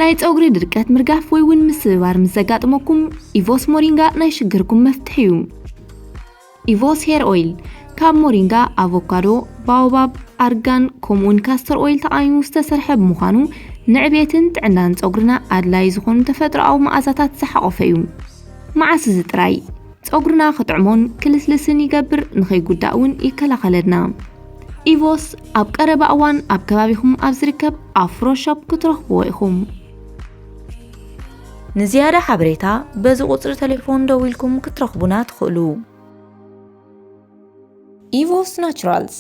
ናይ ጸጉሪ ድርቀት ምርጋፍ ወይ እውን ምስብባር ምስ ዘጋጥመኩም፣ ኢቮስ ሞሪንጋ ናይ ሽግርኩም መፍትሒ እዩ። ኢቮስ ሄር ኦይል ካብ ሞሪንጋ፣ ኣቮካዶ፣ ባኦባብ፣ ኣርጋን ከምኡውን ካስተር ኦይል ተቓሚሙ ዝተሰርሐ ብምዃኑ፣ ንዕቤትን ጥዕናን ጸጉርና ኣድላዪ ዝኾኑ ተፈጥሮኣዊ መኣዛታት ዝሓቖፈ እዩ። መዓስ እዚ ጥራይ ጸጉርና ክጥዕሞን ክልስልስን ይገብር፣ ንኸይጉዳእ እውን ይከላኸለልና። ኢቮስ ኣብ ቀረባ እዋን ኣብ ከባቢኹም ኣብ ዝርከብ ኣፍሮ ሾፕ ክትረኽብዎ ኢኹም። ንዝያዳ ሓበሬታ በዚ ቁጽሪ ቴሌፎን ደዊልኩም ክትረኽቡና ትኽእሉ። ኢቮስ ናቹራልስ።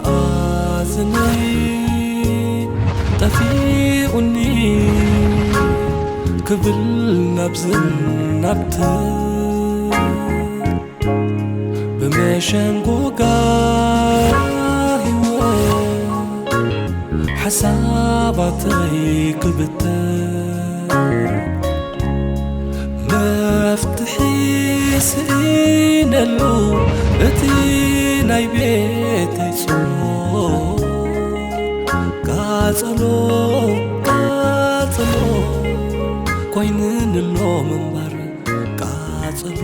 መኣዝነይ ጠፊኡኒ ክብል ናብዝን ናብትን ብመሸንጎጋ ህይወት ሓሳባተይ ክብተን መፍትሒ ስኢነሉ እቲ ናይ ቤተይ ጾር ቃጸሎ ቃጸሎ ኮይንንሎ ምንባር ቃጸሎ።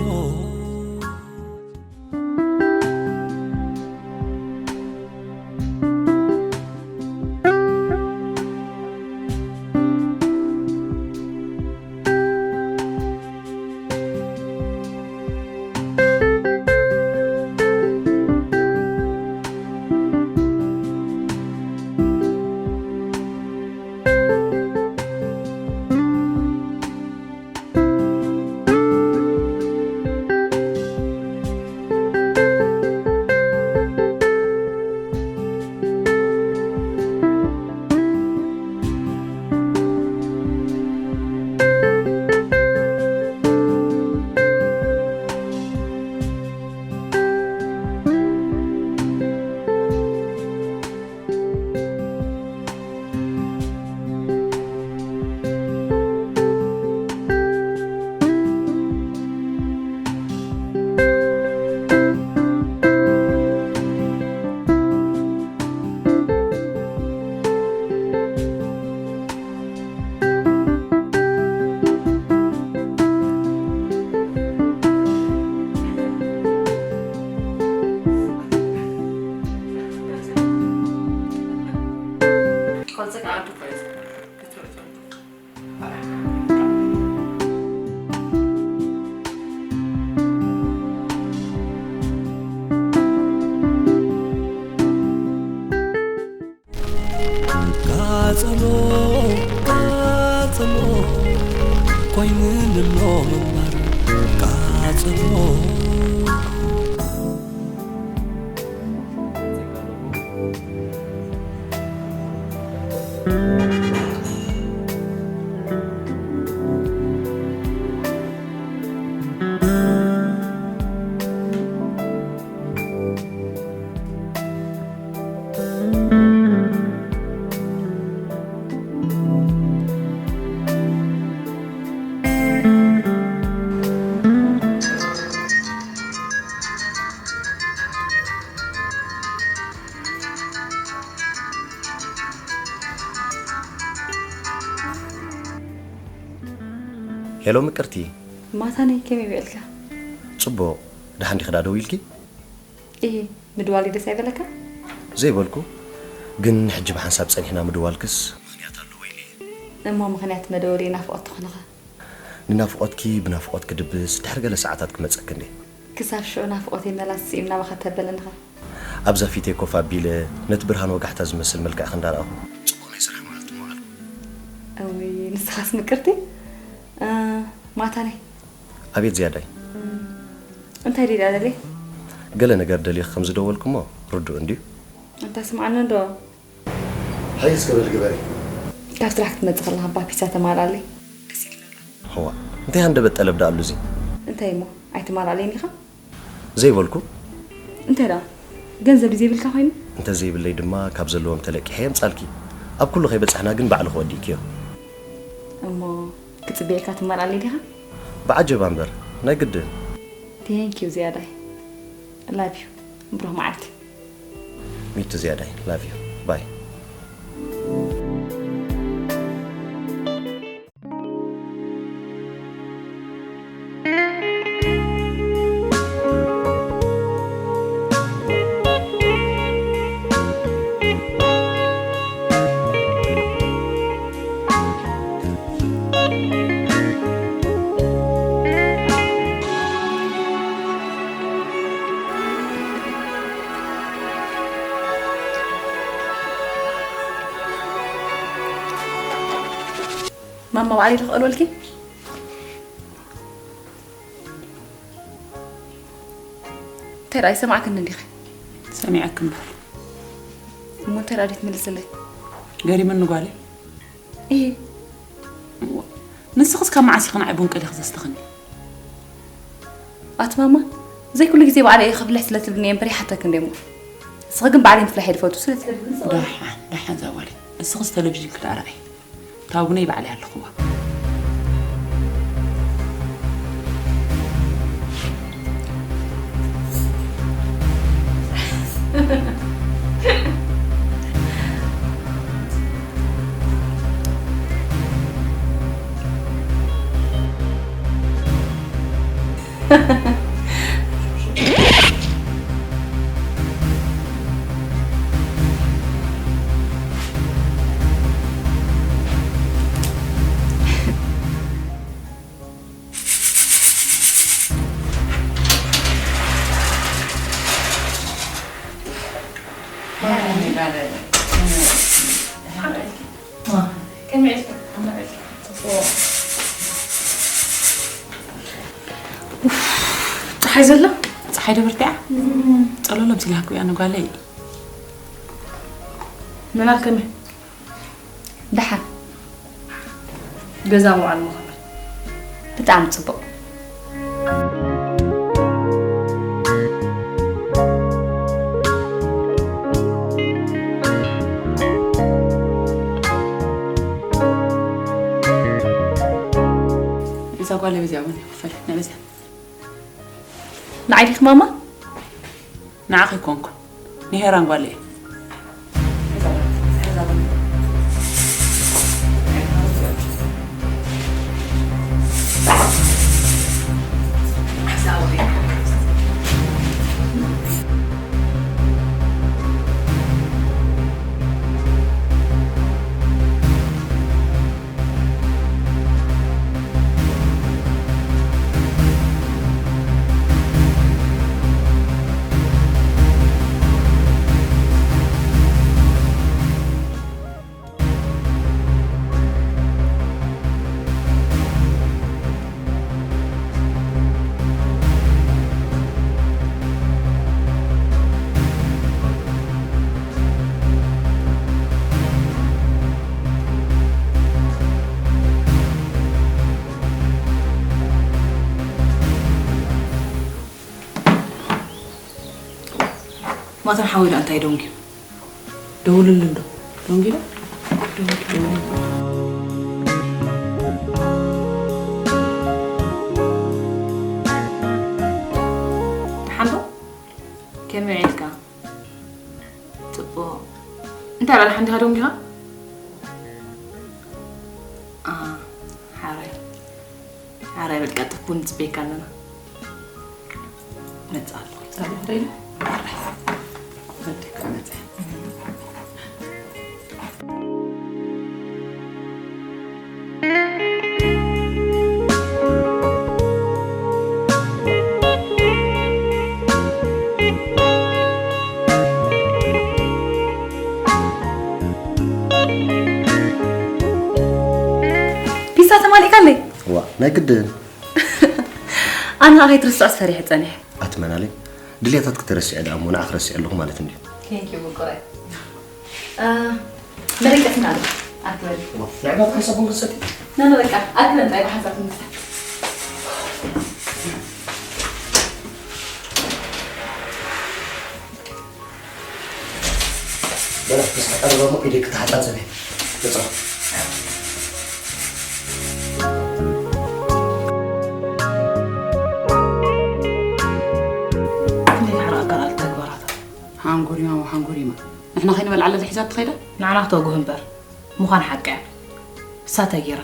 ቃጸሎ ቃጸሎ ኮይንንሎ ምንባር ቃጸሎ። ሄሎ ምቅርቲ። ማታነይ ከመይ ውዒልካ? ጽቡቕ። ደሓን ዲኺ ዳ ደው ኢልኪ? እሂ፣ ምድዋል ደስ ኣይበለካ? ዘይበልኩ፣ ግን ሕጂ ብሓንሳብ ጸኒሕና ምድዋልክስ ምኽንያት ኣለዎ ኢለ እየ። እሞ ምኽንያት መደወሊ ናፍቖት ትኾንኻ? ንናፍቖትኪ ብናፍቖት ክድብስ ድሕሪ ገለ ሰዓታት ክመጸኪ እንዴ። ክሳብ ሽዑ ናፍቖተይ መላስ ስኢኑ ናባኻ ተበለንኻ። ኣብዛ ፊተይ ኮፍ ኣቢለ ነቲ ብርሃን ወጋሕታ ዝመስል መልክዕኺ እንዳረኣኹ ጽቡቕ ናይ ስራሕ መዓልቲ ምውዓል። እውይ፣ ንስኻስ ምቅርቲ? እ፣ ማታነይ። ኣቤት ዝያዳይ። እም፣ እንታይ ድዩ ደኣ ደልየ? ገለ ነገር ደልየኺ ከም ዝደወልኩ እሞ ርዱእ እንድዩ። እንታ ስምዓኒ እንዶ። ሃይ እስከ በል ግበሪ። ካብ ስራሕ ክትመጽእ ከለኻ እባ ፒዛ ተማልኣለይ። ደስ ኢልና። እዋ፣ እንታይ ሃንደበት ጠለብ ደኣ ኣሉ እዚ? እንታይ እሞ፣ ኣይትማልኣለይን ኢኻ? ዘይበልኩ። እንታይ ደኣ? ገንዘብ ዘይብልካ ኮይኑ? እንተ ዘይብለይ ድማ ካብ ዘለዎም ተለቂሐ የምጻልኪ። ኣብ ኩሉ ከይበጻሕና ግን ባዕልኺ ወዲእክዮ። እሞ ክጽበየካ ትማልኣለይ ዲኻ? ብዓጀባ እምበር፣ ናይ ግድን። Thank you ዝያዳይ። Love you። ብሩህ መዓልቲ። Me too ዝያዳይ። Love you። ባይ። ማማ ባዕለይ ዶ ክቐልወልኪ? እንታይ ደኣ ኣይሰማዕክን እንዲኺ? ሰሚዐክ እምበር። እሞ እንታይ ደኣ ዘይትምልስለይ? ገሪመኒ ጓለይ። እሂ። ንስኽስ ካብ መዓስ ኢኺ ንዓይ ቡን ቀዲኺ ዘስተኽኒ? ኣቲ ማማ፣ ዘይኩሉ ግዜ ባዕለይ እየ ክፍልሕ ስለ ትብልኒ እየ እምበር ይሓተክን ድየ እሞ። ንስኺ ግን ባዕለይ ምፍላሕ እየ ዝፈቱ ስለ ትብልኒ ስቕ በሊ። ደሓን፣ ደሓን እዛ ጓለይ። ንስኽስ ቴሌቪዥን ክዳርኣይ። እታ ቡነይ ባዕለይ ኣለኹዋ። ጸሓይ ዘሎ? ጸሓይ ዶ በርቲዓ? ጸለሎ ኣብዚላኩ እያ ንጓለይ። መላል ከመይ? ደሓን። ገዛ ምውዓል ምዃን። ብጣዕሚ ጽቡቕ። እዛ ጓል በዚኣ እውን ይኽፈል፣ ናይ በዚኣ። ንዓይ ዲኺ ማማ? ንዓኺ ኣይኮንኩን፣ ንሄራን ጓለይ እየ። ማተን ሓወይ ደኣ እንታይ ደንጉዩ? ደውልሉ እንዶ። ደንጉዩ ዶ? ደውል፣ ደውል። ደሓን ዶ? ከመይ ውዒልካ? ጽቡቕ። እንታይ ደኣ ደሓን ዲኻ ደንጉኻ? ኣ፣ ሓራይ። ሓራይ በል ቀልጥፍ ቡን ንጽበየካ ኣለና። መጽእ ኣለኹ። ዛሬ ፍሬ ነው? ወደካ መጽእ። ፒሳ ተማሊእካለይ? ዋ፣ ናይ ግድን። ኣነ ኸኣ ከይትርስዖስ ፈሪሐ ጸኒሐ። ኣትመናለይ፣ ድልየታትኪ ተረሲዐ ደኣ እሞ ንዓኺ ረሲዐ ኣለኹ ማለት እንድዩ። Thank you፣ ምቁረይ። እ፣ መደቀስና ኣሎ። ኣክበል። ንዕባት ሓሳብ ክንሰጥ። ና፣ ና፣ በቃ፣ ኣክበል፣ እንታይ ብሓሳብ ክንሰጥ። በላ፣ እስኪ ቀርበ እሞ ኢደይ ክተሓጻጸብ እየ። ተጻወት። ክንደይ ሓራ ኣካላት ተግባራታ። ሃንጎሪማ ወሃንጎሪማ። ንሕና ከይንበልዓላ ዝሒዛ ትኸይዳ? ንዓና ክተጉህ እምበር። ምዃን ሓቂ እያ። እሳ እንታይ ገይራ?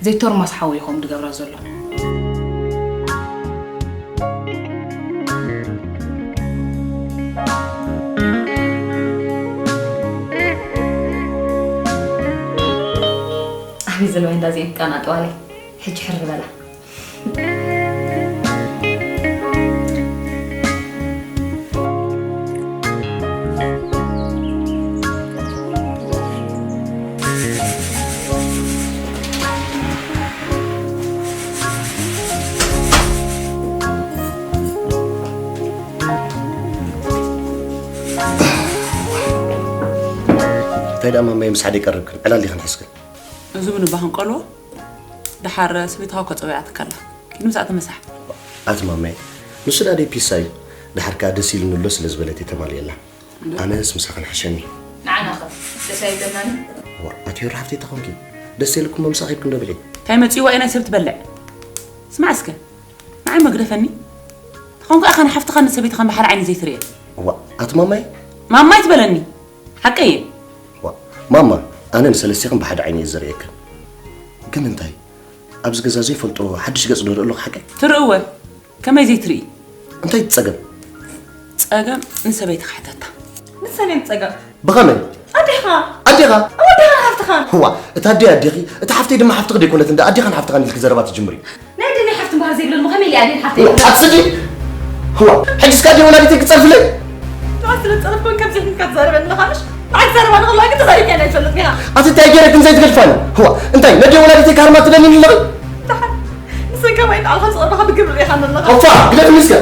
ዘይተርማስ ሓዊ ኢኹም ድገብራ ዘሎ። ኣበይ ዘለዋ እንዳ እዚአን ቃና ጠዋለይ? ሕጂ ሕር በላ። እንታይ ደኣ ማማየ ምስ ሓደ ይቀርብክን ዕላል ዲኽን ሒዝክን? እዚ እውን እባ ክንቀልዎ፣ ደሓር ስሚትኻ እኮ ጸዊዓትካ ኣላ። ኪድ ምስኣ ተመሳሕ። ኣቲ ማማይ፣ ንሱ ደኣ ደይ ፒሳ እዩ። ደሓር ከኣ ደስ ኢሉኒ ኣሎ ስለ ዝበለት እየ ተማልየላ። እንዶ? ኣነስ ምሳኽን ሓሸኒ። ንዓና ኸ ደስ ኣይብለናን እዩ? ዋ፣ ኣቲ ዮሪ ሓፍተይ ተኾንኪ፣ ደስ ኢልኩም ምሳኺ ኢልኩም ዶ ብልዒ? እንታይ መጺእዋ እዩ ናይ ሰብ ትበልዕ? ስማዕ እስከ፣ ንዓይ መግደፈኒ። ተኾንኩ ኢኻ ንሓፍትኻን ንሰበይትኻን ብሓደ ዓይኒ ዘይትርእየን? ዋ፣ ኣቲ ማማይ? ማማይ ትበለኒ? ሓቀይ እየ። ዋ፣ ማማ፣ ኣነ ንሰለስቲኽን ብሓደ ዓይኒ እየ ዝርእየክን። ግን እንታይ? ኣብዚ ገዛ ዘይፈልጦ ሓድሽ ገጽ ዶ ርኢ ኣለኹ ሓቀይ? ትርእወ? ከመይ ዘይትርኢ? እንታይ እቲ ጸገም? ጸገም ንሰበይትኻ ሕተታ። ንሰበይ ጸገም? ብኸመይ? ኣዴኻ! ኣዴኻ? ኣዴኻ ሓፍትኻ! ህዋ፣ እታ ኣደይ ኣዴኺ፣ እታ ሓፍተይ ድማ ሓፍትኺ ደይኮነት እንዳ ኣዴኻን ሓፍትኻን ኢልኪ ዘረባ ትጅምሪ። ናይ ኣደይ ናይ ሓፍትን ባህሪ ዘይብለኒ ከመይ ኢለ ኣደይን ሓፍተይ? ኣትስዲ! ህዋ፣ ሕጂ እስከ ኣደይ ወላዲተይ ክጸርፍለይ? ንዓ ስለ ዝጸረፍኩ ከምዚ ኢልካ ትዛረበኒ ኣለኻ ምሽ? ንዓይ ትዛረባ ንኸለኻ ግን ተዛሪብካኒ ኣይትፈልጥን ኢኻ። ኣቲ እንታይ ገይረ ግን ዘይትገድፋኒ? ህዋ፣ እንታይ ነደይ ወላዲተይ ክሃርማ ትደልኒ ኣለኺ? ደሓን፣ ንሰን ከማይ ንዓኻ ዝቐርባኻ ብግብሪ ርኢኻኒ ኣለኻ። ኦፋ፣ ግደፍኒ እስከ።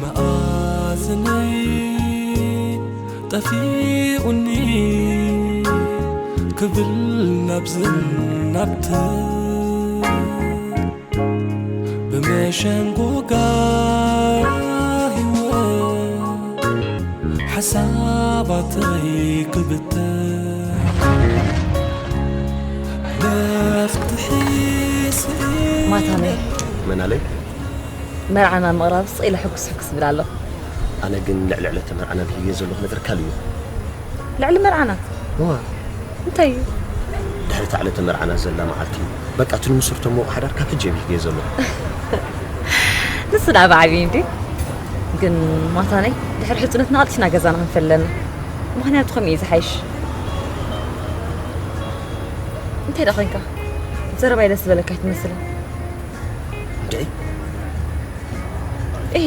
መኣዝነይ ጠፊኡኒ ክብል ናብዝን ናብትን ብመሸንጎጋ ህይወት ሓሳባተይ ክብተን መፍትሒ ስኢነ። ማታመይ። መናለይ? መርዓና ምቕራብ ስቕ ኢለ ሕጉስ ሕጉስ ዝብል ኣለኹ። ኣነ ግን ልዕሊ ዕለተ መርዓና ብህየ ዘለኹ ነገር ካልእ እዩ። ልዕሊ መርዓና? እዋ። እንታይ እዩ? ድሕሪ እታ ዕለተ መርዓና ዘላ መዓልቲ፣ በቃ፣ እቲ ንምስርቶ እሞ ሓዳር ካብ ሕጂ እየ ብህየ ዘለኹ። ንሱ ደኣ ብዓብዩ እንዲ። ግን ማታነይ፣ ድሕሪ ሕጽነትና ኣቕልጥና ገዛና ክንፈልለና። ምኽንያቱ ከምኡ እዩ ዝሓይሽ። እንታይ ደኣ ኮይንካ? ዘረባይ ደስ ዝበለካ ኣይትመስልን። እንድዒ? እሂ።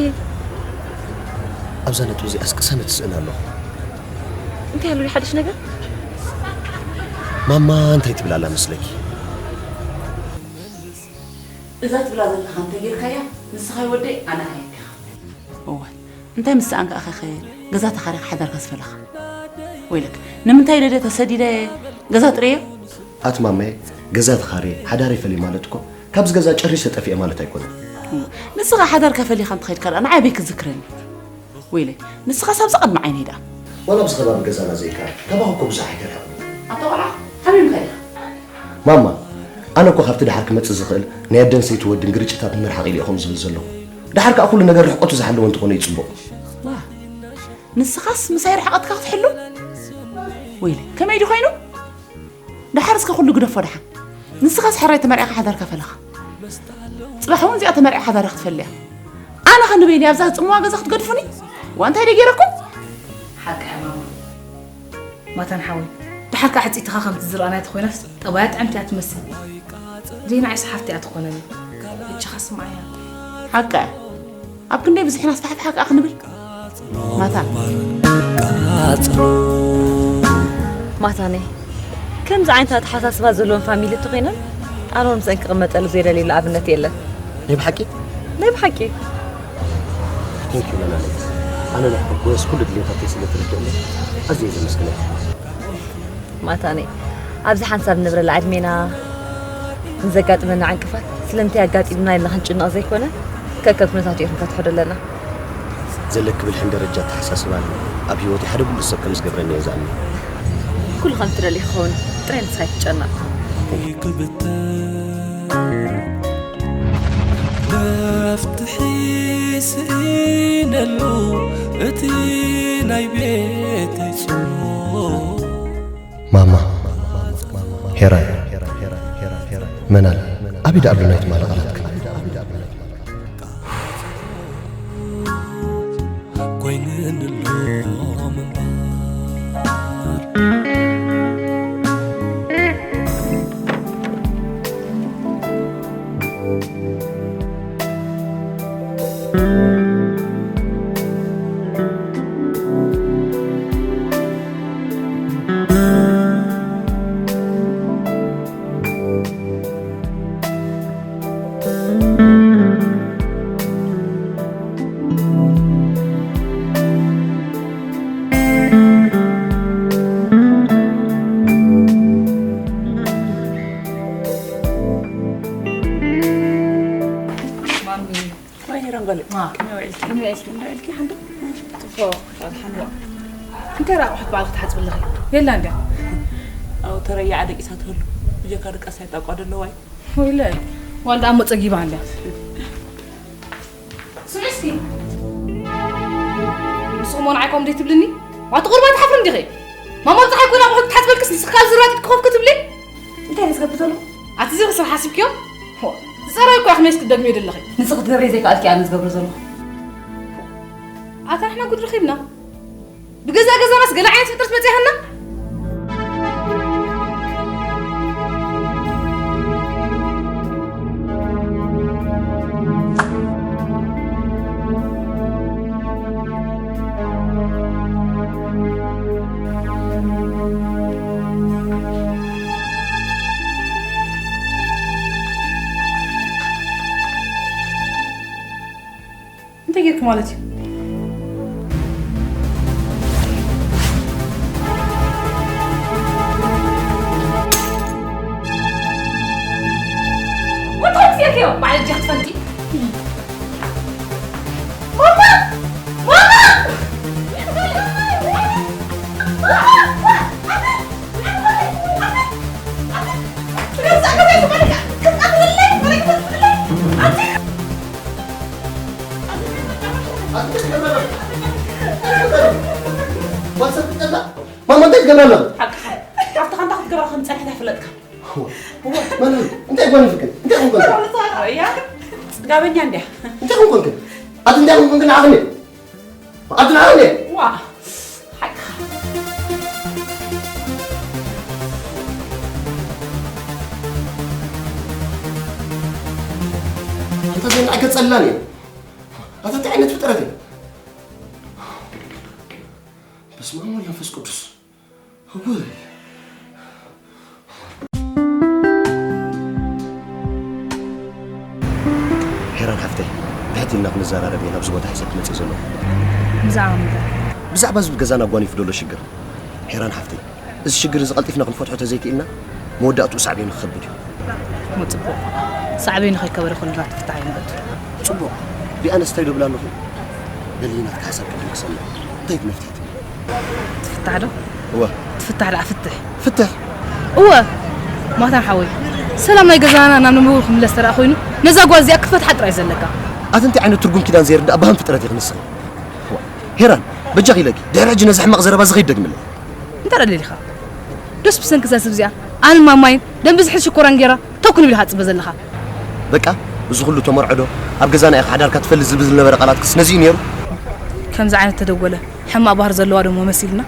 ኣብዛ ነጥቢ እዚኣስ ቅሳነት እስእን ኣለኹ። እንታይ ኣሎ ሓድሽ ነገር? ማማ እንታይ ትብል ኣላ መስለኪ? እዛ ትብላ ዘለኻ እንተጌርካያ፣ ንስኻ ወደይ ኣነ ኣየድኻ። እወ፣ እንታይ ምስ ሰኣንካ ኢኻ ኸ ገዛ ተኻሪኻ ሓዳርካ ዝፈለኻ? ወይለክ፣ ንምንታይ ደደ ተሰዲደ ገዛ ጥረየ? ኣቲ ማማየ፣ ገዛ ተኻርየ፣ ሓዳረይ ፈሊ ማለት እኮ፣ ካብዚ ገዛ ጨሪሰ ጠፊኤ ማለት ኣይኮነን። ንስኻ ሓዳርካ ፈሊኻ እንተኸይድካ ደኣ ንዓይ ኣበይ ክትዝክረኒ? ወይለይ፣ ንስኻስ ኣብዛ ቅድሚ ዓይነይ ደኣ። ዋላ ኣብዚ ከባቢ ገዛና ዘይከኣል፣ ካባኹ እኮ ብዙሕ ኣይተርሕቕን። ኣታ ቆልዓ፣ ሓሚምካ ኢኻ። ማማ፣ ኣነ እኮ ካብቲ ደሓር ክመጽእ ዝኽእል ናይ ኣደን ሰይቲ ወድን ግርጭታት ንምርሓቕ ኢለ እየ ከምኡ ዝብል ዘለኹ። ደሓር ከኣ ኩሉ ነገር ርሕቀቱ ዝሓለወ እንተኾነ እዩ ጽቡቕ። ዋ፣ ንስኻስ ምሳይ ርሕቀትካ ክትሕሉ? ወይለይ፣ ከመይ ድዩ ኮይኑ? ደሓር እስከ ኩሉ ግደፎ ደሓን። ንስኻስ ሕራይ ተመርዒኻ ሓዳርካ ፈለኻ። ጽባሕ እውን እዚኣ ተመርዒኻ ሓዳርካ ክትፈሊ እያ። ኣነ ኸ ንበይነይ ኣብዛ ጽምዋ ገዛ ክትገድፉኒ? ዋ እንታይ ደይ ገይረኩም? ሓቂ እያ ማማ። ማታን ሓወይ፣ ድሓር ከኣ ሕጽይትኻ ከምቲ ዝረኣናያ ተኾይናስ፣ ጠባያ ጥዕምቲ እያ ትመስል። ዘይንዓይስ ሓፍቲ እያ ትኾነኒ። በጃኻ ስምዓያ። ሓቃ እያ። ኣብ ክንደይ ብዝሕና ስፋሕፍሓ ከኣ ክንብል? ማታን። ማታነይ፣ ከምዚ ዓይነት ኣተሓሳስባ ዘለዎም ፋሚሊ እንተኾይኖም፣ ኣነ እውን ምስአን ክቕመጠሉ ዘይደልየሉ ኣብነት የለን። ናይ ብሓቂ? ናይ ብሓቂ። Thank you መናለይ። ኣነ ናይ ሕጉስ ኩሉ ድሌታተይ ስለ ትርድእኒ ኣዝየ ዘመስግነኪ። ማታነይ፣ ኣብዚ ሓንሳብ ንነብረላ ዕድሜና ንዘጋጥመና ዕንቅፋት ስለምንታይ ኣጋጢምና ኢልና ክንጭነቕ ዘይኮነ፣ ከከብ ኩነታቱ ኢኹም ከትሕዶ ኣለና። ዘለኪ ብልሕን ደረጃ ኣተሓሳስባን ኣብ ህይወተይ ሓደ ብሉጽ ሰብ ከም ዝገብረኒ እየ ዝኣምን። ኩሉ ከም ትደልይ ክኸውን ጥራይ ንስኻ ኣይትጨነቕ። ክብተን መፍትሒ ስኢነሉ እቲ ናይ ቤተይ ጽምዋ። ማማ፣ ሄራን፣ መናል፣ ኣበይ ደኣ ኣሎ ናይ ትማሊ ቃላትክን? ኮይንንሎም እምበር። ማሚ። ወይ ረንጎለ፣ ዋ። ከመይ ውዒልኪ? ከመይ ውዒልኪ? እንደው ኢልኪ ሓንዶ? ጽፎ፣ ኣብ ሓንዋ። እንታይ ደኣ ኣቑሑት ባዕልኺ ትሓጽቢ ኣለኺ? የላ እንድያ። ኣው ተረያ ዓደቂሳ ትህሉ። ብጀካ ድቃስ ኣይጣቋ ደለዋይ። ወይለ፣ ዋልዳ እሞ ጸጊባ እንድያ። ስሚ እስኪ። ንስኹም ንዓይ ከምኡ ደይ ትብልኒ? ዋቲ ቁርባ ትሓፍሪ እንዲኺ? ማማ ብፀሓይ ኮይና ኣቑሑት ክትሓጽበልክስ ንስኺ ካብ ዝራጢ ክኸፍ ክትብሊ? እንታይ እዩ ዝገብር ዘሎ? ኣቲ እዚ ክስራሕ ሓሲብክዮ? ሆ፣ ዝፀረየ እኮ እያ ክመይስ ክትደግምዮ ዘለኺ። ንስኺ ክትገብሪ ዘይከኣልኪ ኣነ ዝገብሮ ዘለኹ። ኣታ ንሕና ጉድ ረኺብና። ብገዛእ ገዛናስ ገለ ዓይነት ፍጥረት መጺኣና። እንታይ ጌርክ ማለት እዩ? እንታይ ጌርክዮ? በዓል እጃ ትፈንቲ። ማማ! ማማ! ማማ እንታይ ትገብር ኣላ? ሓቅኻ። ሓፍትኻ እንታይ ክትገብራ ከም ዝጸንሐት ኣይፈለጥካ። መን እዩ? እንታይ ኮን ፍቅር? እንታይ ኮን ኮን? እያ ጽጋበኛ እንድያ። እንታይ ኮን ኮን? ኣቲ እንታይ ኮን ኮን? ኣኽኒ። ኣቲ ናኽኒ። ዋ። ሓቅኻ። ኣንተ ዘይናገጸላን እዩ። ኣታ እንታይ ዓይነት ፍጥረት እዩ? በስመ ኣብ ወወልድ ወመንፈስ ቅዱስ። እወይ። ሄራን ሓፍተይ፣ ብሕቲ ኢልና ክንዘራረብ እየ ናብዚ ቦታ ሒዘ ክመጽእ ዘለኹ። ብዛዕባ ምንታይ? ብዛዕባ እዚ ገዛና ኣጓኒፉ ዘሎ ሽግር። ሄራን ሓፍተይ፣ እዚ ሽግር እዚ ቀልጢፍና ክንፈትሖ ተዘይክኢልና፣ መወዳእትኡ ሳዕቤኑ ክኸብድ እዩ። እሞ ጽቡቕ። ሳዕቤኑ ከይከበደ ከሎ ናቱ ፍታሕ ኣይንበቱ። ጽቡቕ። ዲኣነስ እንታይ ዶ ብላ ኣለኹ? በሊ ናትካ ሓሳብ ቅድም ክሰምዕ። እንታይ እቲ መፍትሒ ትብል? ትፍታሕ ዶ? እወ። ትፍታሕ ደኣ ፍትሕ። ፍትሕ? እወ። ማታን ሓወይ፣ ሰላም ናይ ገዛና ናብ ንቡር ክምለስ ተደኣ ኮይኑ፣ ነዛ ጓል እዚኣ ክትፈትሓ ጥራይ ዘለካ። ኣቲ እንታይ ዓይነት ትርጉም ኪዳን ዘይርዳእ በሃም ፍጥረት ኢኺ ንስኺ። እወ። ሄራን፣ በጃኺ ኢለኪ፣ ድሕሪ ሕጂ ነዚ ሕማቕ ዘረባ እዚ ከይትደግምለይ። እንታይ ደኣ ደሊኻ? ዶስ ብሰንኪ እዛ ሰብ እዚኣ ኣነን ማማይን ደም ብዝሒ ሽኮራን ጌራ ተው ክንብል ኢኻ ትጽበ ዘለኻ? በቃ፣ እዚ ኩሉ ተመርዖ ዶ ኣብ ገዛና ኢኻ ሓዳርካ ትፈልጥ ዝብል ዝነበረ ቃላትክስ ነዚ እዩ ነይሩ? ከምዚ ዓይነት ተደወለ ሕማቕ ባህሪ ዘለዋ ዶ እሞ መሲልና?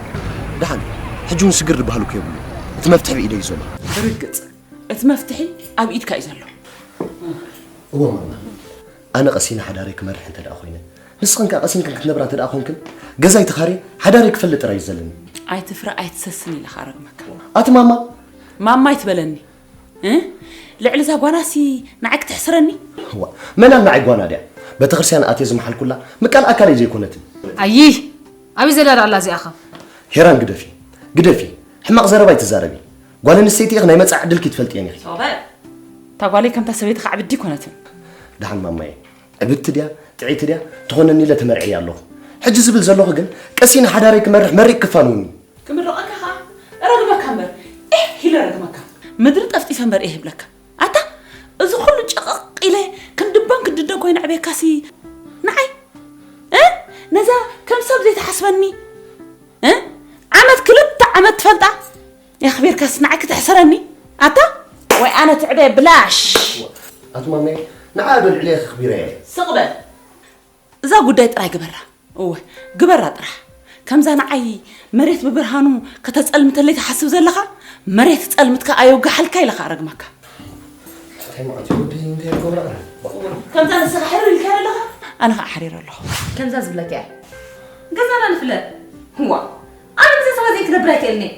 ደሓን፣ ሕጂ እውን ስግር ዝበሃል እኮ የብሉ። እቲ መፍትሒ ብኢደይ እዩ ዘሎ። ርግጽ፣ እቲ መፍትሒ ኣብ ኢድካ እዩ ዘሎ። እወ ማማ፣ ኣነ ቀሲነ ሓዳረይ ክመርሕ እንተ ደኣ ኮይነ፣ ንስኽን ከኣ ቀሲንክን ክትነብራ እንተ ደኣ ኮንክን፣ ገዛይ ተኻርየ ሓዳረይ ክፈልጥ ጥራይ እዩ ዘለኒ። ኣይትፍረ ኣይትሰስን ኢለኻ ረግመካ። ኣቲ ማማ! ማማ ኣይትበለኒ። እ? ልዕሊ እዛ ጓናሲ ንዓይ ክትሕስረኒ? እዋ፣ መናን ንዓይ ጓና ድያ? ቤተክርስትያን ኣትየ ዝመሓልኩላ ምቃል ኣካለይ ዘይኮነትን። ኣይይ! ኣበይ ዘላ ደኣ ኣላ እዚኣኸ? ሄራን ግደፊ፣ ግደፊ። ሕማቕ ዘረባ ኣይትዛረቢ። ጓል ኣንስተይቲ ኢኺ፣ ናይ መጻኢ ዕድልኪ ትፈልጥየን ኢኺ። ሶበ! እታ ጓለይ ከምታ ሰበይቲ ከዕብዲ ኣይኮነትን። ደሓን ማማየ፣ ዕብድቲ ድያ፣ ጥዕይቲ ድያ፣ ትኾነኒ ኢለ ተመርዕያ ኣለኹ። ሕጂ ዝብል ዘለኹ ግን፣ ቀሲነ ሓዳረይ ክመርሕ መሪቕ ክፋንውኒ። ክምርቐካ ኸኣ እረግመካ እምበር፣ ኤህ ኢለ እረግመካ። ምድሪ ጠፍጢፈ እምበር ኤህ እብለካ። ኣታ፣ እዚ ኹሉ ጭቕቕ ኢለ ክንድቦን ክንድደን ኮይነ ኣዕብየካሲ ንዓይ፣ እ? ነዛ ከም ሰብ ዘይትሓስበኒ፣ እ? ዓመት ክልተ ዓመት ትፈልጣ የኽቢርካስ ንዓይ ክትሕስረኒ? ኣታ፣ ወይ ኣነ ትዕበ ብላሽ። ኣቲ ማመይ፣ ንዓ ዶ ልዕሊ የኽቢረ እየ። ስቕ በል። እዛ ጉዳይ ጥራይ ግበራ። እወ፣ ግበራ ጥራሕ። ከምዛ ንዓይ መሬት ብብርሃኑ ከተጸልምተለይ ትሓስብ ዘለኻ፣ መሬት ጸልምትካ ኣየውግሓልካ ኢለኻ ኣረግመካ። እንታይ ማለት እዩ? ወዲ እንታይ ይገብራ? ከምዛ ንስኻ ሕርር ኢልካ ዘለኻ፣ ኣነ ኸዓ ሓሪረ ኣለኹ። ከምዛ ዝብለካ እያ። ገዛና ንፍለጥ። እዋ፣ ኣነ ብዘይ ሰባት ዘይክነብር ኣይክእልን እየ።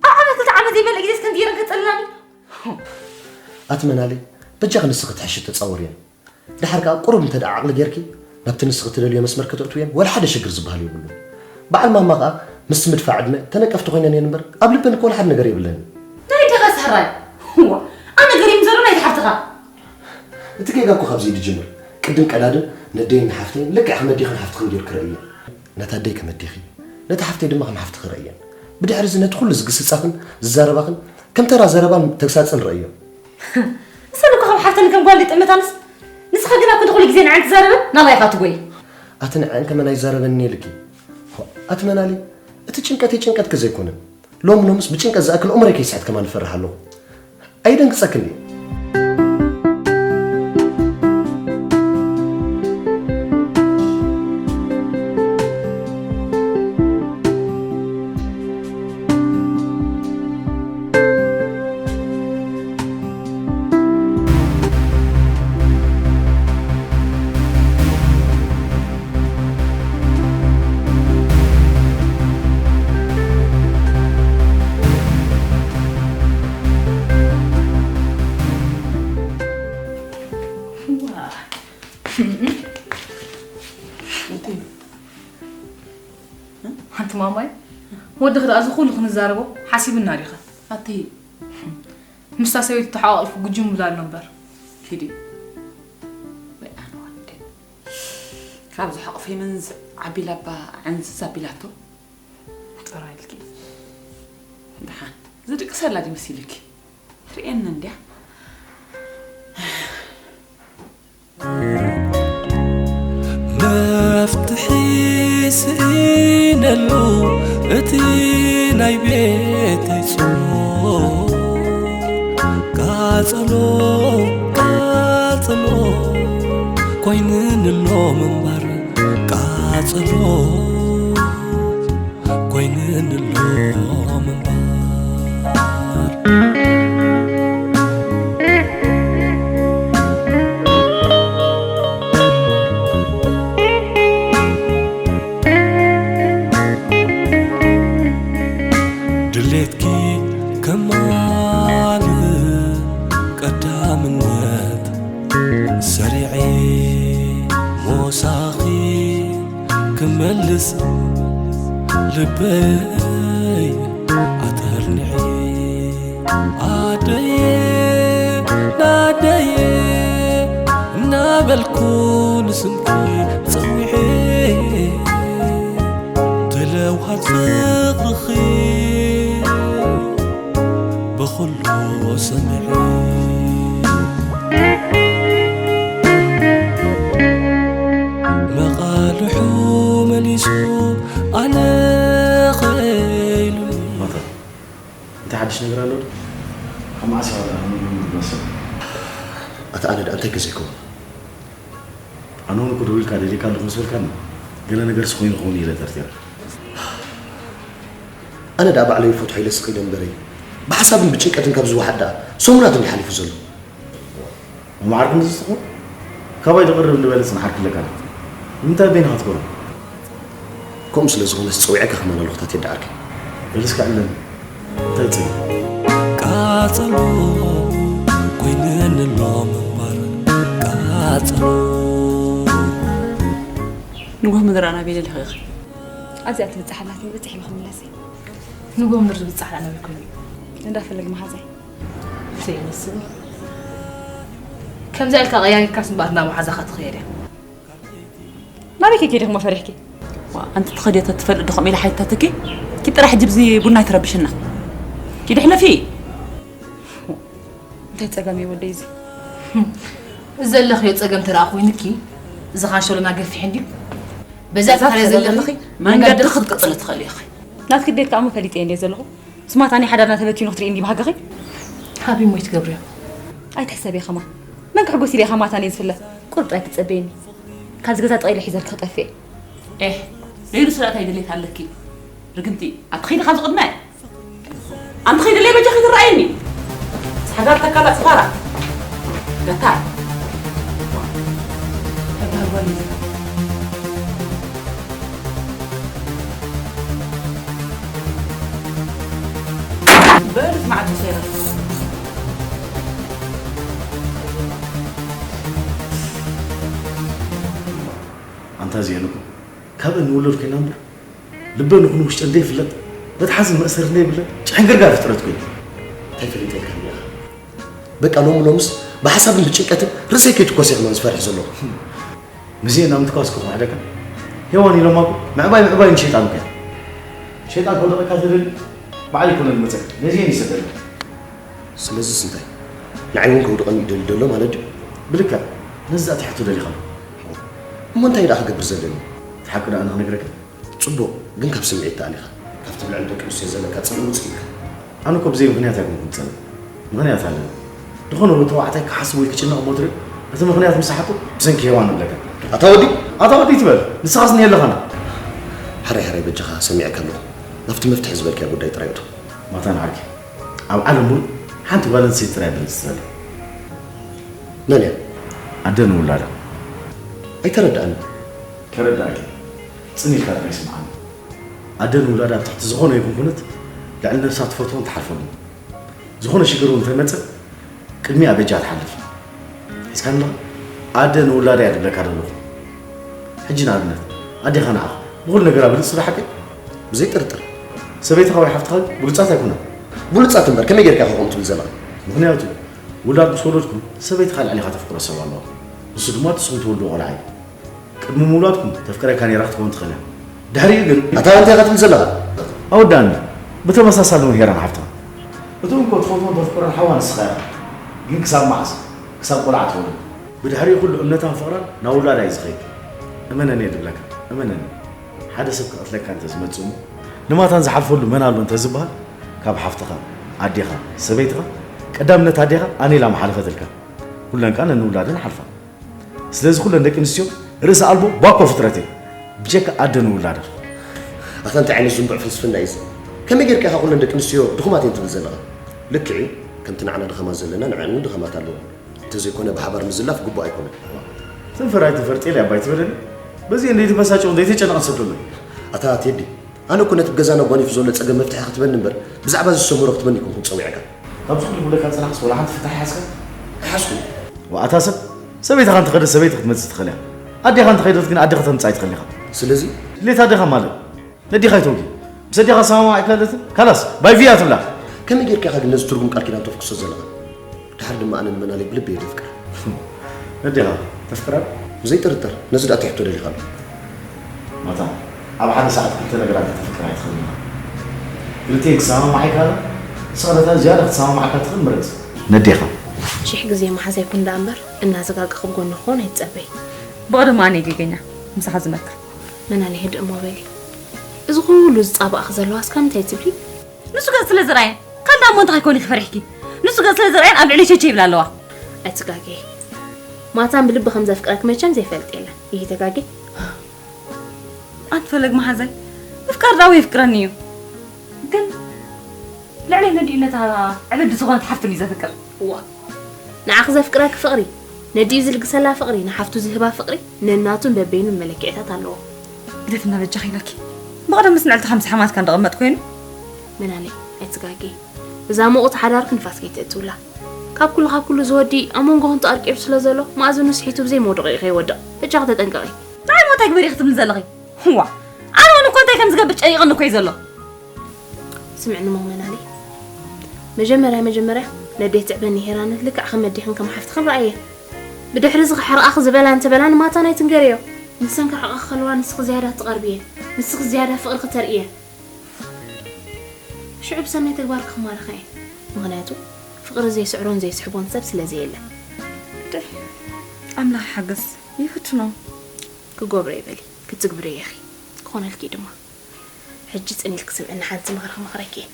ኣብ ዓመት ክልተ ዓመት ዘይመልእ ግዜስ ከምዚ ገይረን ከጸልላኒ? ኣቲ መናሊ፣ በጃኺ ንስኺ ትሕሺ ተጻወርየን። ደሓር ከኣ ቁሩብ እንተ ደኣ ዓቕሊ ጌርኪ፣ ናብቲ ንስኺ ትደልዮ መስመር ከተእትውየን ወላ ሓደ ሽግር ዝበሃል የብሉን። በዓል ማማ ከኣ ምስቲ ምድፋእ ዕድመ ተነቀፍቲ ኮይነን እየን እምበር፣ ኣብ ልበን እኮ ወላ ሓደ ነገር የብለንን። ናይ ደኻ ሳራይ? እዋ፣ ኣነ ገሪም ዘሎ ናይ ሓፍትኻ። እቲ ጌጋ እኮ ካብዚ እዩ ዝጅምር። ቅድም ቀዳድም ነደይን ንሓፍተይን ልክዕ ከም ኣዴኽን ሓፍትኽን ጌርኪ ርእይየን። ነታ ኣደይ ከም ኣዴኺ፣ ነታ ሓፍተይ ድማ ከም ሓፍትኺ ርእየን። ብድሕሪ እዚ ነቲ ኩሉ ዝግስጻኽን ዝዛረባኽን ከም ተራ ዘረባን ተግሳጽን ርእዮ። እሰን እኮ ከም ሓፍተን ከም ጓል ይጥምታንስ፣ ንስኻ ግን ኣብ ክንዲ ኩሉ ግዜ ንዓን ትዛረበን ናባይ ኢኻ ትጎይ። ኣቲ ንዐን ከመን ኣይዛረበንን ኢልኪ? ኣቲ መናሊ፣ እቲ ጭንቀተይ ጭንቀትኪ ዘይኮነ፣ ሎሚ ሎምስ ብጭንቀት ዝኣክል ዑምረይ ከይስሕት ከማን እፈርሕ ኣለኹ። ኣይደንግጸክን ድየ? ሓንቲ ማማይ፣ ወድኺ ደኣ እዚ ኩሉ ክንዛረቦ ሓሲብና ዲኻ? ኣቲ ምስታ ሰበይቲ ተሓቋቒፉ ጉጅም ይብል ኣሎ እምበር። ኪዲ። ወይ ኣነ ወደይ። ካብ ዝሕቑፊ ምንዝ ዓቢላ እባ ዕንዝዝ ኣቢላቶ። ጥራይ ኢልኪ። ደሓን። ዝድቅሰላ ድዩ መሲሉኪ? ትርእየኒ እንድያ። መፍትሒ ስኢነሉ እቲ ናይ ቤተይ ጾር ቃጸሎ ቃጸሎ ኮይንንሎ ምንባር ቃጸሎ ኮይንንሎ ምንባር። ድሌትኪ ከማልእ ቀዳምነት ሰሪዐ ሞሳኺ ክመልስ ልበይ ኣተርኒዐ ኣደየ ናደየ እናበልኩ ንስምኪ ጸዊዐ ተለውሃት ፍቕርኺ ብኹሉ ሰሚዐ መቓልሑ መሊሱ ኣነ ኸኢሉኒ። ማታ እንታይ ሓድሽ ነገር ኣሎ ዶ? ኣብ መዓስ ኢኻ ደኣ ንብሎ ንብሎ ሰብ? ኣታ ኣነ ደኣ እንታይ ገዜኩ? ኣነ እውን እኮ ደዊልካ ደሊካ ኣለኹ ምስ በልካኒ ገለ ነገርሲ ኮይኑ ክኸውን ኢለ ጠርጢረ። ኣነ ደኣ ባዕለይ ይፈትሖ ኢለ ስቕ ኢለ እምበረይ፣ ብሓሳብን ብጭንቀትን ካብ ዝወሓድ ደኣ ሰሙናት እንዲ ሓሊፉ ዘሎ። መዓርክ ንዝስኹ ካባይ ድቕርብ ንበለ ጽንሓር ክለካ። ንምንታይ በይንኻ ትኮኑ? ከምኡ ስለ ዝኾነስ ጸዊዐካ ከማን ኣለኹ፣ ታት የዳ ዓርከይ። በልስካ ኣለኒ። እንታይ ጽንሕ? ቃጸሎ ኮይነን ኣሎ ምንባር ቃጸሎ። ንጎህ ምድራ ናበይ ደሊኺ ኢኺ? ኣብዚኣ ትብጻሕ ኣላትኒ፣ በጺሕ ኢለ ክምለስ እየ። ንጎህ ምድሪ ዝብጻሕ ኣላ ናበይ ኮይኑ? እንዳ ፈለግ መሓዛይ። ዘይመስል። ከምዚ ኢልካ ቀያይርካስ እምበኣር ናብ መሓዛኻ ትኸየድ እያ። ናበይ ከይከይደ እሞ ፈሪሕኪ? ዋ፣ ኣንቲ ትኸዲ ተትፈልጥ ዶ ከምኡ ኢለ ሓይታትኪ? ኪዲ ጥራሕ ሕጂ ብዚ ቡና ኣይትረብሽና። ኪዲ ሕለፊ። እንታይ ጸገም እዩ ወደይ እዚ? እዚ ዘለኽዮ ጸገም ተረኣ ኮይኑኪ፣ እዚ ካንሸሎና ገፊሕ እንድዩ። በዛ እዛ ተኸለ ትኸደ ዘለኺ ዘለኺ መንገዲ መንገዲ ክትቅጽሊ ትኽእሊ ኢኺ። ናትኪ ድሌት ከኣ እሞ ፈሊጠ እንድየ ዘለኹ። ስማታ ናይ ሓዳርና ተበቲኑ ክትርኢ እንዲ ባህግኺ? ሃቢ እሞ ይትገብርዮ። ኣይትሕሰቢ ከማ። መን ክሕጎስ ኢለ ከማታ እየ ዝፍለ። ቁርጥ ኣይትጸበየኒ። ካብዚ ገዛ ጠቒለ ሒዘልኪ ክጠፍእ እየ። ኤህ፣ ለይሉ ስለ እንታይ ድሌት ኣለኪ? ርግምቲ፣ ኣቲ ኸይዲ ካብዚ ቅድመ። ኣንቲ ኸይዲ ለይ በጃኺ ትረኣየኒ። ሓጋር ተካላ ጽፋራ። ገታ። በል ስማዕ ተሰይራ። ኣንታ እዚአን እኮ ካብ እንውለድ ኮይና እምበር ልበን ይኹን ውሽጠን ዘይፍለጥ መትሓዝን መእሰርን ዘይብለን ጭሕንግርጋር ፍጥረት ኮይና። እንታይ ፈሊጠልካ እኒኣኻ? በቃ ሎሚ ሎምስ ብሓሳብን ብጭንቀትን ርእሰይ ከይትኮስ እየ ክመን ዝፈርሕ ዘለኹ። ምስኤን ኣብ ምትኳስ ክኹሕደካ ሄዋን ኢሎማ እኮ ምዕባይ ምዕባይ ንሸይጣን እኮ እያ። ሸይጣን ከውድቐካ ዝደሊ ባዕሉ ኣይኮነን ዝመፀካ፣ ነዚኤን ይሰደልካ። ስለዚስ እንታይ? ንዓይ እውን ከውድቐኒ እዩ ደልዩ ዘሎ ማለት ድዩ? ብልክዕ፣ ነዚ ኣቲ ሕቶ ደሊኻ። እሞ እንታይ ደኣ ክገብር ዘለኒ? እቲ ሓቂ ደኣ ንኽነግረካ? ጽቡቕ፣ ግን ካብ ስምዒት ተኣሊኻ። ካብቲ ልዕሊ ደቂ ኣንስትዮ ዘለካ ጽልኢ ውጽእ ኢልካ። ኣነ እኮ ብዘይ ምኽንያት ኣይኮንኩን ዝጸልእ። ምኽንያት ኣለኒ። ዝኾነ ወዲ ተባዕታይ ክሓስብ ወይ ክጭነቕ እሞ ትርኢ፣ እቲ ምኽንያት ምስ ሓቶ ብሰንኪ ሄዋን ንብለካ። ኣታ ወዲ! ኣታ ወዲ ትበል፣ ንስኻስ እኒሀለኻና። ሕራይ ሕራይ በጃኻ ሰሚዐካ ኣለኹ። ናብቲ መፍትሒ ዝበልካዮ ጉዳይ ጥራይ እቶ። ማታን ዓርኪ፣ ኣብ ዓለም ሙሉእ ሓንቲ ጓል ኣንስተይቲ ጥራይ እያ ብልጽቲ ዘላ። መን እያ? ኣደ ንውላዳ። ኣይተረድኣኒ። ከረድኣኪ፣ ጽን ኢልካ ጥራይ ስምዓኒ። ኣደ ንውላዳ ኣብ ትሕቲ ዝኾነ ይኹን ኩነት ልዕሊ ነብሳ ትፈትዎን ትሓልፈሉን። ዝኾነ ሽግር እውን እንተመጸ ቅድሚኣ በጃ ትሓልፍ። ሒዝካኒ ኣለኻ? ኣደ ንውላዳ እያ ዝብለካ ዘለኹ። ሕጂ ንኣብነት ኣዴኻ ንዓኻ ብኹሉ ነገራ ብልጽቲ ዶ ሓቀይ? ብዘይ ጥርጥር። ሰበይትኻ ወይ ሓፍትኻ ብሉጻት ኣይኮናን። ብሉጻት እምበር ከመይ ጌርካ ኢኻ ከምኡ ትብል ዘለኻ? ምኽንያቱ ውላድ ምስ ወለድኩም ሰበይትኻ ልዕሊኻ ተፍቅሮ ሰብ ኣለዋ። ንሱ ድማ ንስኹም ትወልድዎ ቆልዓ እዩ። ቅድሚ ምውላድኩም ተፍቅረካ ነይራ ክትከውን ትኽእል እያ። ድሕሪኡ ግን ኣታ እንታይ ኢኻ ትብል ዘለኻ? ኣወዳእኒ። ብተመሳሳሊ እውን ሄራን ሓፍትና። እቲ እንኮ ትፈትዎን ተፍቅሮን ሓዋ ንስኻ ኢኻ። ግን ክሳብ መዓስ? ክሳብ ቆልዓ ትወልድ። ብድሕሪኡ ኩሉ እምነታን ፍቕራን ናብ ውላዳ እዩ ዝኸይድ። እመነኒ እየ ዝብለካ። እመነኒ። ሓደ ሰብ ክቐትለካ እንተዝመጽእ እሞ ንማታን ዝሓልፈሉ መን ኣሎ እንተዝበሃል ካብ ሓፍትኻ፣ ኣዴኻ፣ ሰበይትኻ ቀዳምነት ኣዴኻ ኣነ ኢላ ምሓለፈትልካ። ኩለን ከኣ ነንውላደን ሓልፋ። ስለዚ ኩለን ደቂ ኣንስትዮ ርእሲ ኣልቦ ባኮ ፍጥረት እየን። ብጀካ ኣደ ንውላዳ። ኣታ እንታይ ዓይነት ዝንቡዕ ፍልስፍና እዩ እዚ? ከመይ ጌርካ ኢኻ ኩለን ደቂ ኣንስትዮ ድኹማት እየን ትብል ዘለኻ? ልክዕ እዩ፣ ከምቲ ንዓና ድኸማት ዘለና ንዐን እውን ድኸማት ኣለወን። እንተዘይኮነ ብሓባር ምዝላፍ ግቡእ ኣይኮነን። ትንፈር ኣይትንፈር ጤል ኣባይ ትበለኒ። በዚ እንደይትበሳጨው እንደይተጨነቕ ሰደሎ። ኣታ ቴዲ፣ ኣነ እኮ ነቲ ብገዛና ጓኒፉ ዘሎ ጸገም መፍትሒ ክትበኒ እምበር ብዛዕባ እዚ ዝሰመሮ ክትበኒ ኣይኮንኩን ጸዊዐካ። ካብ ዝኹሉ ክብለካ ዝጸናሕኩስ ወላ ሓንቲ ፍታሕ ሓዝካ? ኣይሓዝኩን። ወኣታ ሰብ፣ ሰበይትኻ እንተኸደት ሰበይቲ ክትመጽእ ትኽእል እያ። ኣዴኻ እንተኸደት ግን ኣዴኻ ተምጽእ ኣይትኽእል ኢኻ። ስለዚ? ድሌት ኣዴኻ ማለት ነዴኻ ኣይተውጊ። ምስ ኣዴኻ ሰማማዕ ኣይከለትን? ካላስ፣ ባይ ቪያ ትብላ። ከመይ ጌርካ ኢኻ ግን ነዚ ትርጉም ቃል ኪዳን ተፍኩሶ ዘለኻ? ድሓር ድማ ኣነ ንመናለይ ብልቢ እየ ዘፍቅራ። ነዴኻ ተፍቅራ? ብዘይ ጥርጥር። ነዚ ደኣ ትሕቶ ደሊኻ ኣሎ። ማታ፣ ኣብ ሓደ ሰዓት ክልተ ነገራት ከተፍቅር ኣይትኽእልን ኢኻ። ክልቲኤን ክሰማማዓ ይከኣላ። ንስኻ ነታ ዝያዳ ክትሰማማዓካ ትኽእል ምረጽ። ነዴኻ። ሽሕ ግዜ መሓዛይ ኩን ደኣ እምበር፣ እናዘጋገ ክብ ጎኒ ክኾን ኣይትጸበይ። ብቐደሙ ኣነ እየ ጌገኛ፣ ምሳኻ ዝመክር። መናለይ ህድእ እሞ በሊ። እዚ ኩሉ ዝጻባእኺ ዘለዋ እስካብ ምንታይ ትብሊ? ንሱ ገጽ ስለ ዝረኣየን፣ ካልእ ደኣ እሞ እንታይ ከይኮን ኢኺ ፈሪሕኪ? ንሱ ገጽ ስለ ዝረኣየን ኣብ ልዕሊ ቸቸ ይብላ ኣለዋ። ኣይትጋገ። ማታን ብልቢ ከም ዘፍቅረኪ መቸም ዘይፈልጥ የለን። ይህ ተጋጌ። ኣንቲ ፈለግ መሓዛይ፣ ምፍቃር ደኣ የፍቅረኒ እዩ። ግን ልዕሊ ነዲኡ ነታ ዕብድ ዝኾነት ሓፍቱን እዩ ዘፍቅር። እዋ፣ ንዓኺ ዘፍቅረኪ ፍቕሪ፣ ነዲኡ ዝልግሰላ ፍቕሪ፣ ንሓፍቱ ዝህባ ፍቕሪ ነናቱን በበይኑን መለክዕታት ኣለዎ። ግደፍና በጃኺ ኢለኪ። ብቐደምስ ንዕልቲ ከምዚ ሓማትካ እንዳቐመጥ ኮይኑ። መናለይ፣ ኣይትጋጌ። እዛ ሙቑት ሓዳርኪ ንፋስ ከይተእትውላ። ካብ ኩሉ ካብ ኩሉ ዝወዲ ኣብ መንጎ ክንቱ ኣርቂሩ ስለ ዘሎ፣ ማእዝኑ ስሒቱ ብዘይ መውደቒ ከይወድቕ በጃኺ ተጠንቀቒ። ንዓይ ሞታይ ግበሪ ክትብሊ ዘለኺ? ዋ፣ ኣነ እውን እኮ እንታይ ከም ዝገብር ጨኒቕኒ እኮ እዩ ዘሎ። ስምዕኒ ሞመን ኣሊ፣ መጀመርያ መጀመርያ ነዴት ትዕበኒ ሄራነት ልክዕ ከም ኣዴኽን ከም ሓፍትኽን ረኣየ። ብድሕሪ እዚ ክሕርቓኺ ዝበላ እንተበላ ንማታ ናይ ትንገርዮ። ንሰን ክሕርቓኺ ከለዋ ንስኺ ዝያዳ ትቐርብየን፣ ንስኺ ዝያዳ ፍቕሪ ክተርእየን። ሽዑ ብሰናይ ተግባር ክማረኻ እየ። ምኽንያቱ ፍቕሪ ዘይስዕሮን ዘይስሕቦን ሰብ ስለ ዘየለ። ደይ፣ ኣምላኽ ሓገዝ ይፍትኖ። ክገብሮ ይበሊ፣ ክትግብሪ ኢኺ። ክኾነልኪ ድማ። ሕጂ ጽን ኢልኪ ስምዕኒ፣ ሓንቲ ምኽሪ ክመኽረኪ እየ።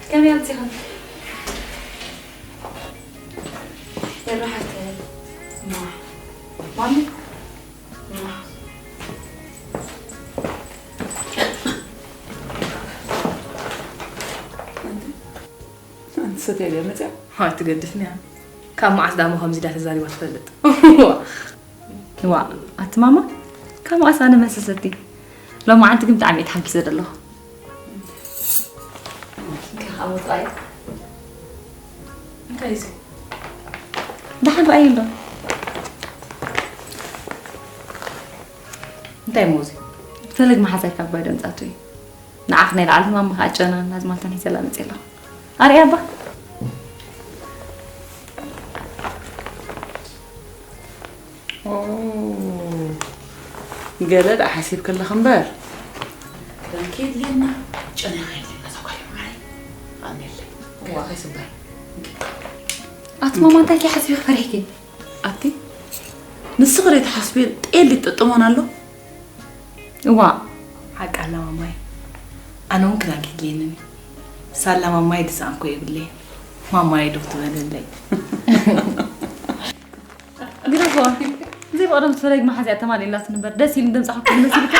ከመይ ኣምጺኽን? የራሓት። ማ-፣ ማሚ? ኣንቲ ሰትያ ድያ መጽያ? ኣይትገድፍንያ። ካብ መዓስ ዳሞ ከምዚ ዳ ተዛሪባ ትፈልጥ? ዋ፣ ኣቲ ማማ፣ ካብ መዓስ ኣነ መሰሰቲ? ሎማዓንቲ ግን ብጣዕሚ እየ ተሓጊሰ ዘለኹ። እንካ ካብ ወጻኢ። እንታይ እዩ እዚ? ደሓን ረኣዩ ኣሎ። እንታይ እሞ እዚ? ፈለግ መሓዛይ ካብ ባይ ደምጻቱ እዩ። ንዓኽ ናይ ላዕሊ ማማ ከዓ ጨና ናዝማልተን ሒዘላ መጽእ ኣለኹ። ኣርእያ ኣባ። ኦ፣ ገለ ደኣ ሓሲብኪ ኣለኺ እምበር። ክዳንኪ የድልየና፣ ጨናኺ የድልየና፣ እዛ ጓል እያ መዓረይ። ኣሜለይ። ገለ ከይስበር። ኣቲ ማማ፣ እንታይ ከይሓስቢኺ ፈሪሕኪ? ኣቲ፣ ንስኺ ዘይትሓስብዮ ጤል ይጥጥሞን ኣሎ? እዋ፣ ሓቃ ኣላ ማማይ። ኣነ እውን ክዳንኪ የድልየኒ። ሳላ ማማይ ድሰኣንኩ የብለይ። ማማይ ዶ ትበለለይ? ግደፎ። ዘይበቕደም ዝፈለግ መሓዝያ ተማሊእላትኒ እምበር ደስ ኢሉ እንደምጻኹ መሲልካ።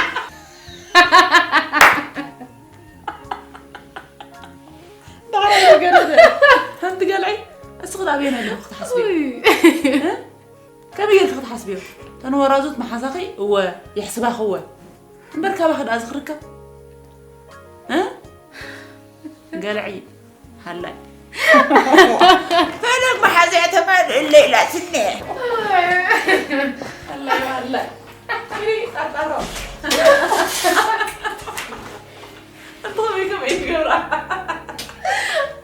ዳዕራ ገረደ። ሓንቲ ገልዒ፣ እስኺ ዳኣ ኣበየናይ ኣለኹ ክትሓስቢ? ኡይ። እ? ከመይ ጌርኪ ክትሓስብዮ? እተን ወራዙት መሓዛኺ እወ፣ ይሕስባኺ እወ። እምበር ካባኺ ደኣ እዚ ክርከብ? እ? ገልዒ። ሃላይ። ፈለግ መሓዝያ ተማልእለይ ኢላትኒ። ሃላይ፣ ሃላይ። ሪጣጣሮ። እንተኾነ ከመይ ትገብራ?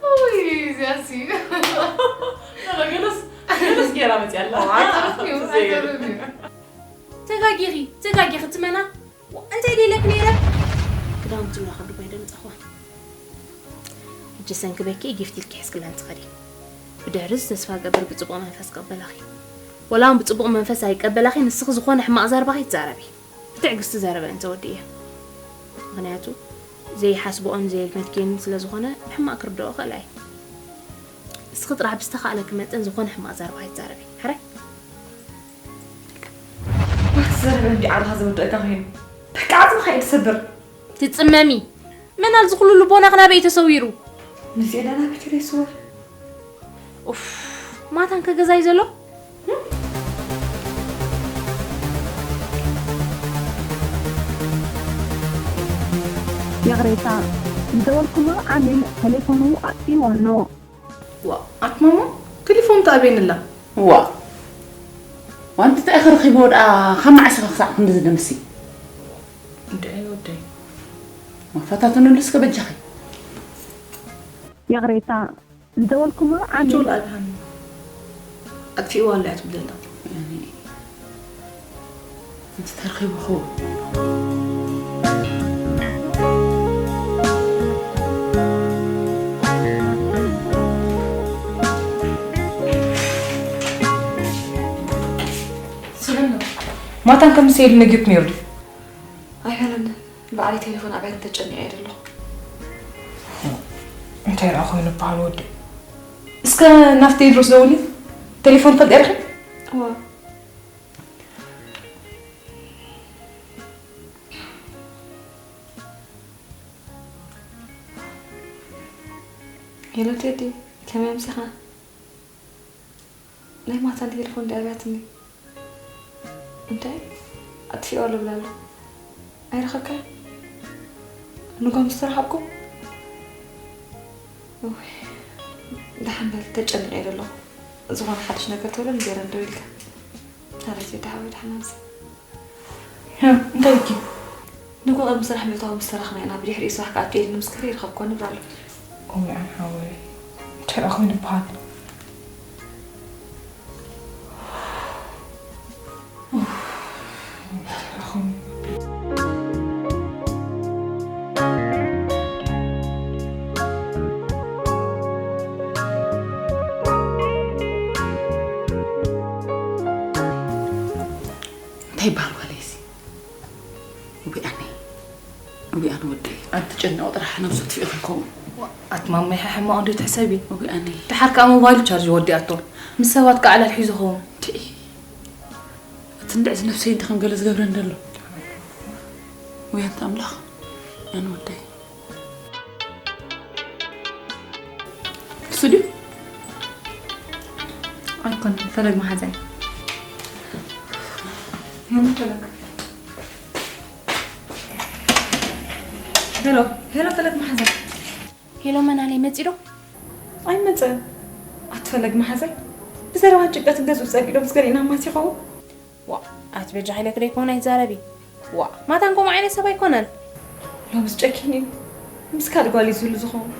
ውይ፣ እዚኣሲ። ገለስ፣ ገለስ ጌራ መፅያ ኣላ። ዋይ፣ ተረፍኩ፣ ተዘይሩ። ኣይተረፍኩ። ተጋጊኺ፣ ተጋጊኺ፣ ትመና። ዋ፣ እንታይ ደይለክ ነይረ? ክዳውንቲ እናኸዱ ኮይነ ምጻኹዋ። ሕጂ ሰንኪ በኪ ጊፍት ኢልኪ ሒዝክለን ትኸዲ። ብድሕሪስ ተስፋ ገብር ብጽቡቕ መንፈስ ቀበላኺ። ወላ እውን ብጽቡቕ መንፈስ ኣይቀበላኺ፣ ንስኺ ዝኾነ ሕማቕ ዘረባ ከይትዛረቢ። ብትዕግስቲ ዘረበ እንተወዲእዮ። ምኽንያቱ፣ ዘይሓስብኦን ዘየልመድክዮን ስለ ዝኾነ፣ ብሕማቕ ክርድኦ እኽእል እየ። ንስኺ ጥራሕ ብዝተኻእለኪ መጠን ዝኾነ ሕማቕ ዘረባ ኣይትዛረቢ። ሕራይ? ክትዛረብ እንዲ ዓርኻ ዝወድአካ ኮይኑ። በቃ ዓጽምኻ እዩ ትሰብር። ትጽመሚ። መን ኣብዚ ኩሉ ልቦናኺ ናበይ ተሰዊሩ? ንዜና ናበይ ከደ ይስወር? ኡፍ፣ ማታን ከገዛይ ዘሎ? ይቕሬታ፣ ዝደወልኩሉ ዓሚል ቴሌፎኑ ኣጥፊእዎ ኣሎ። ዋ፣ ኣትማማ፣ ቴሌፎን ተኣበይንላ? ዋ፣ ዋንቲ እንታይ ክረኺብዎ ደኣ፣ ካብ መዓስ ኢኻ ክሳዕ ክንድዚ ደምሲ? እንድዒ ወደይ። ዋ፣ ፈታተነሉ እስከ በጃኺ። ይቕሬታ፣ ዝደወልኩሉ ዓሚል ጆል ኣድሃኒ ኣጥፊእዋ ኣላ እያ ትብል ዘላ። ያኒ፣ እንተ ተረኺቡ ክኸውን። ስምዕና፣ ማታን ከም ዝሰይድ ነጊርኩ ነይሩ ድዩ? ኣይበለን። ባዕለይ ቴሌፎን ኣበይ ተጨኒቐ እየ ዘለኹ። እንታይ ደኣ ኮይኑ በሃል ወዲ? እስከ ናብ ቴድሮስ ደውሊ። ቴሌፎን ፈልጥ ኢኺ? እዋ። ሄሎ ቴዲ፣ ከመይ ኣምሲኻ? ናይ ማታ ቴሌፎን ድያ ኣብያትኒ? እንታይ? ኣጥፊኦ ልብላ ኣሎ። ኣይረኸብካዮ? ንጎም ዝተረኸብኩም? እውይ፣ ደሓን በል፣ ተጨኒቐ እየ ዘለኹ። ዝኾነ ሓድሽ ነገር ተብለኒ ገይረ እንደው ኢልካ። ማለት እዩ፣ ደሓን ወይ ደሓን ኣምሲ። እንታይ ኢልኪ? ንጎ ቅድሚ ስራሕ ምእታው ምስ ተረኽና ኢና፣ ብድሕሪኡ ስራሕ ክኣቱ ኢልኒ ምስ ከደ ይረኸብኮ ንብል ኣሎ። እውይ፣ ኣነ ሓወይ፣ እንታይ ደኣ ኮይኑ ይበሃል? እንታይ ይበሃል ጓለይሲ? ውይ ኣነ፣ ውይ ኣነ ወደይ፣ ኣትጨነቑ ጥራሕ፣ ነብሱ ኣጥፊኡ ከይከውን። ኣቲ ማማይ፣ ሕማቕ እንዶ ትሕሰቢ። ውይ ኣነ። ደሓር ከኣ ሞባይሉ ቻርጅ ወዲኣቶ። ምስ ሰባት ከኣ ዕላል ሒዙ ኸውን። ትኢ፣ እቲ እንድዕዚ ነብሰይ እንተ ከም ገለ ዝገብረኒ ዘሎ። ውይ ኣንታ ኣምላኽ፣ ኣነ ወደይ። እሱ ድዩ? ኣይኮነን፣ ፈለግ መሓዛይ። ሄሎ ፈለግ። ሄሎ፣ ሄሎ ፈለግ መሓዛይ። ሄሎ መናለይ መጺ ዶ? ኣይመጸን። ኣቲ ፈለግ መሓዛይ። ብዘረባን ጭንቀትን ገዝኡ ጸጊ ዶ ምስ ገሊእና ማት ይኸውን? ዋእ፣ ኣቲ በጃኺ ኢለኪ ዶ ኣይኮን ኣይትዛረቢ። ዋእ፣ ማታን ከምኡ ዓይነት ሰብ ኣይኮነን። ሎምስ ጨኪኑ እዩ። ምስ ካልእ ጓል እዩ ዝህሉ ዝኸውን።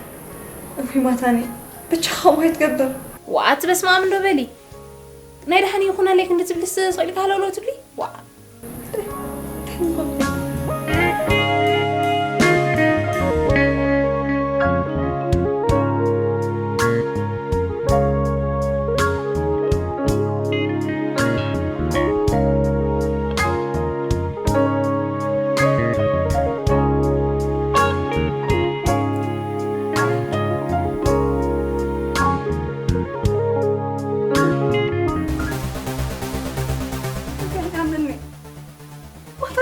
እውይ ማታኒ፣ ብቻ ከምኡ ኣይትገብር። ዋእ፣ ኣቲ በስመ ኣብ እንዶ በሊ። ናይ ደሓን ይኹነለይ ክንዲ ትብልስ ስቕ ኢልካ ሃለውለው ትብሊ? ዋእ።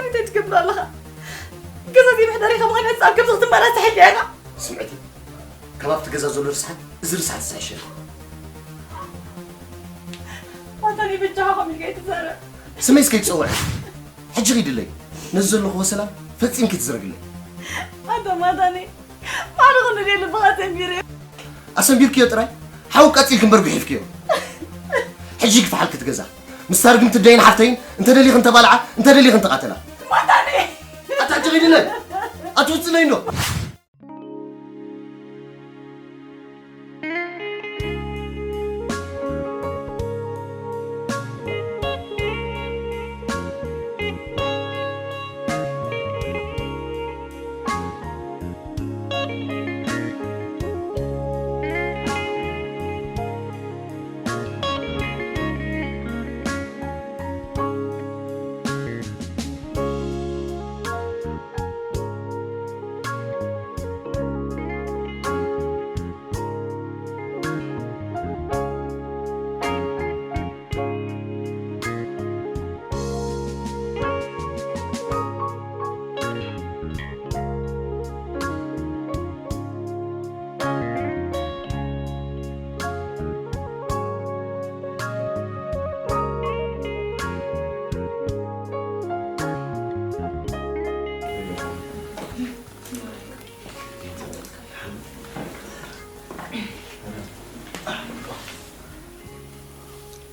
እንታይ ትገብር ኣለኻ? ገዛ ዘይምሕዳር ኢኻ ምኽንያት ኣብ ከምዚ ክትመራስሕ ኢኻ። ስምዕቲ፣ ካብ ኣብቲ ገዛ ዘሎ ርስሓት እዚ ርስሓት ዝሕሸኒ። ኣንታ ናይ በጃኻ ከምኡ ኢልካ ኣይትዛረብ። ስመይ እስከ ይትጸውዕ። ሕጂ ኺድለይ። ነዚ ዘለኹዎ ሰላም ፈጺምኪ ትዝረግለይ። ኣንታ ማታኒ፣ ባዕሉ ክንደይ ልብኻ ሰንቢረ። ኣሰንቢርክዮ ጥራይ፣ ሓው ቀጺልኪ እምበር ጉሒፍክዮ። ሕጂ ይግፍሓልኪ እቲ ገዛ። ምስታ ርግምቲ ደይን ሓፍተይን እንተ ደሊኽን ተባልዓ፣ እንተ ደሊኽን ተቓተላ። ማታኒ! ኣታ ሕጂ ኺድለይ። ኣትውጽለይ እንዶ።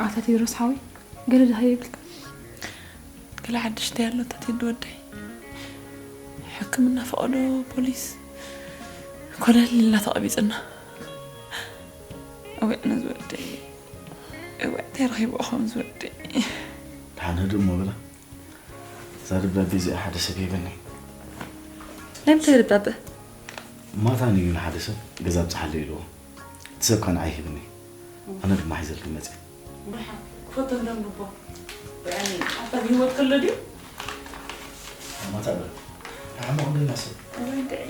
ኣታ ቴድሮስ ሓወይ፣ ገለ ደሃየ ይብልካ? ገለ ሓድሽ እንታይ ኣሎ ኣታ ቴዲ ወደይ? ሕክምና ፈቐዶ ፖሊስ ኮለል ኢልና ተቐቢጽና። እወ፣ ነዚ ወደይ። እወ፣ እንታይ ረኺብኦ ኸም ዝወደይ? ደሓን ህድእ እሞ በላ። እዛ ደብዳቤ እዚኣ ሓደ ሰብ ሂብኒ። ናይ ምንታይ ደብዳበ? ማታ ንዩ ንሓደ ሰብ ገዛ ኣብጽሓለይ ኢልዎ። እቲ ሰብ ከኣ ንዓይ ሂብኒ። ኣነ ድማ ሒዘልኪ መጽየ። ደሓን፣ ክፈቶ እንደንብቦ። ብኣኒ፣ ኣታ ብህይወት ከሎ ድዩ? ማታ በል። ንዓሞ ክንደይ ናሰብ? እዋይ እንድዒ፣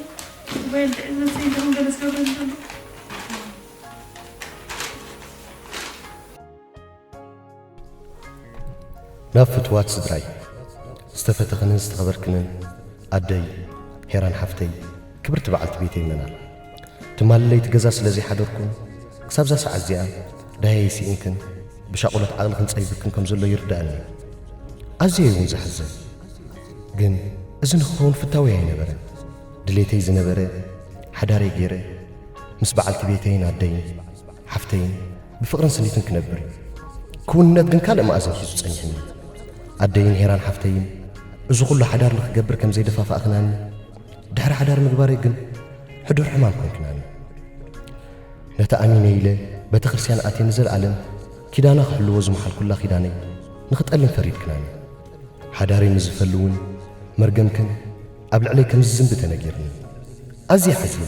እዋይ እንድዒ፣ መጽየ እንደኹም ገለ ዝገብረኒ ዘሎ። ናብ ፍትዋት ስድራይ፣ ዝተፈተኽንን ዝተኸበርክንን ኣደይ ሄራን ሓፍተይ፣ ክብርቲ በዓልቲ ቤተይ መናል። ትማሊ ለይቲ ገዛ ስለ ዘይሓደርኩን ክሳብዛ ሰዓት እዚኣ ደሃየይ ስኢንክን ብሻቑሎት ዓቕልኽን ጸቢብክን ከም ዘሎ ይርድኣኒ። ኣዝየ እውን ዝሓዝን። ግን እዚ ንክኸውን ፍታወይ ኣይነበረን። ድሌተይ ዝነበረ ሓዳረይ ገይረ ምስ በዓልቲ ቤተይን ኣደይን ሓፍተይን ብፍቕርን ስኒትን ክነብር እዩ። ክውንነት ግን ካልእ መኣዝን ሒዙ ጸኒሕኒ። ኣደይን ሄራን ሓፍተይን እዚ ኩሉ ሓዳር ንክገብር ከም ዘይደፋፋእክናኒ፣ ድሕሪ ሓዳር ምግባረይ ግን ሕዱር ሕማም ኮንክናኒ። ነታ ኣሚነ ኢለ ቤተ ክርስቲያን ኣትየ ንዘለኣለም ኪዳና ክሕልዎ ዝመሓልኩላ ኪዳነይ ንክጠልም ፈሪድክናኒ። ሓዳረይ ንዝፈሊ እውን መርገምክን ኣብ ልዕለይ ከም ዝዝንቢ ተነጊርኒ። ኣዝየ ሓዚነ።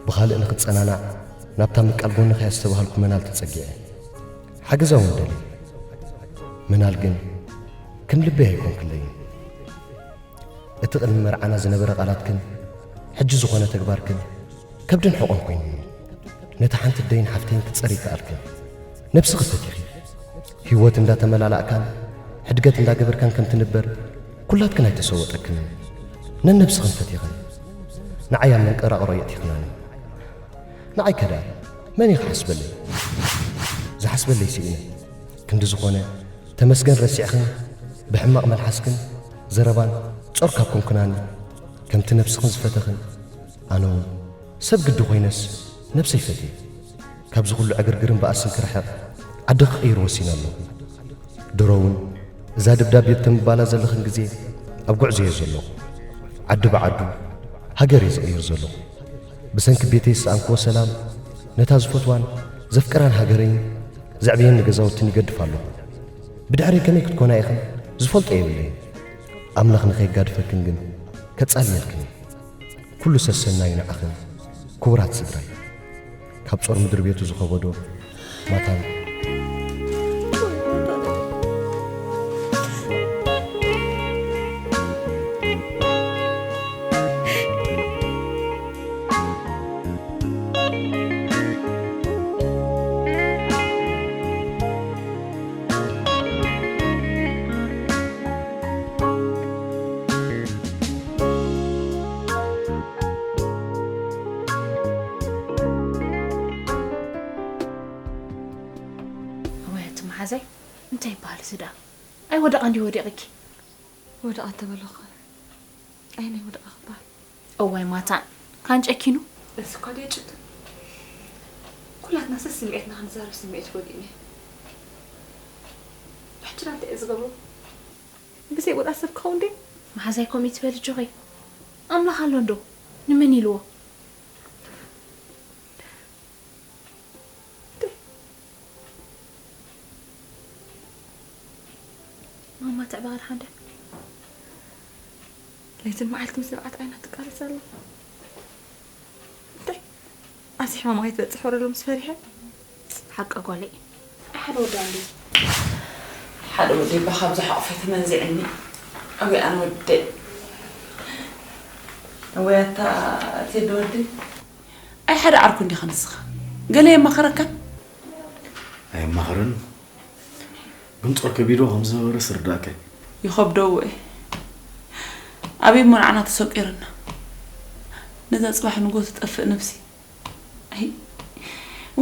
ብኻልእ ንኽጸናናዕ ናብታ ምቃል ጎንኻ እያ ዝተባህልኩ መናል ተጸጊዐ። ሓገዛ እውን ደልየ። መናል ግን ከም ልበይ ኣይኮንክለይን። እቲ ቅድሚ መርዓና ዝነበረ ቃላትክን ሕጂ ዝኾነ ተግባርክን ከብድን ሕቖን ኮይኑኒ። ነታ ሓንቲ ኣደይን ሓፍተይን ክትጸሪ ይከኣልክን። ነብስኺ ፈቲኺ። ህይወት እንዳተመላላእካን ሕድገት እንዳገበርካን ከም ትንበር ኩላትክን ኣይተሰወጠክንን። ነነብስኽን ፈቲኽን። ንዓይ ኣብ መንቀራቕሮ የእቲኽናኒ። ንዓይ ከ ደኣ መን እዩ ክሓስበለይ? ዝሓስበለይ ስኢነ። ክንዲ ዝኾነ ተመስገን ረሲዕኽን ብሕማቕ መልሓስክን ዘረባን ጾር ካብ ኮንክናኒ፣ ከምቲ ነብስኽን ዝፈተኽን ኣነ እውን ሰብ ግዲ ኮይነስ ነብሰይ ፈትየ። ካብዚ ኩሉ ዕግርግርን በኣስን ክርሕቕ ዓዲ ክቕይር ወሲነ ኣለኹ። ድሮ እውን እዛ ደብዳቤ ብተምባላ ዘለኽን ግዜ ኣብ ጉዕዞ እየ ዘለኹ። ዓዲ ብዓዱ ሃገር እየ ዝቕይር ዘለኹ። ብሰንኪ ቤተይ ዝሰኣንክዎ ሰላም ነታ ዝፈትዋን ዘፍቅራን ሃገረይን ዘዕብየኒ ገዛውትን ይገድፍ ኣለኹ። ብድሕረይ ከመይ ክትኮና ኢኽን ዝፈልጦ የብለይን። ኣምላኽ ንኸይጋድፈክን ግን ከጻልየልክን እዩ። ኩሉ ሰሰናዩ ንዓኽን ክቡራት ስድራይ። ካብ ጾር ምድሪ ቤቱ ዝኸበዶ ማታን። እወ፣ እቲ መሓዛይ እንታይ ይበሃል እዚ ደኣ? ኣይወደቐን ድዩ ወዲቕኪ? ወደቐ እንተበለኹ፣ ኣየናይ ወደቐ ክበሃል? እዋይ ማታን፣ ካን ጨኪኑ? እዚ እኳ ድየ ጭክን? ኩላትና ሰስ ስምዒትና ክንዛረብ ስምዒት ወዲእና። ብሕጂ እንታይ እየ ዝገብሮ? ብዘይ ወድኣ ሰብ ክኸውን ድየ? መሓዛይ ከምኡ ትበል ኣጆኺ። ኣምላኽ ኣሎ እንዶ? ንመን ኢልዎ? ማማ ትዕባኻ ደሓን ድያ? ለይትን መዓልትን ስርዓት ዓይና ትቃለስ ኣላ። እንታይ? ኣብዚ ሕማም ኣይትበጽሕ ወረሎ ምስ ፈሪሐ። ሓቂ ጓለይ። ሓደ ወዲ ኣንዲ። ሓደ ወዲ እባ ካብዚ ሓቑፈይ ተመንዚዕኒ። ኣበይ ኣነ ወደይ። ኣወይ ኣታ ቴዲ ወዲ። ኣይ ሓደ ዓርኩ እንዲኻ ንስኻ። ገለ የማኽረካ? ኣየማኽረን። ግን ጾር ከቢዶ ከም ዝነበረ ስርዳእከ። ይኸብዶ እወ። ኣበይ እሞ ንዓና ተሰቂርና። ነዛ ጽባሕ ንጎ ትጠፍእ ነብሲ። ኣይ፣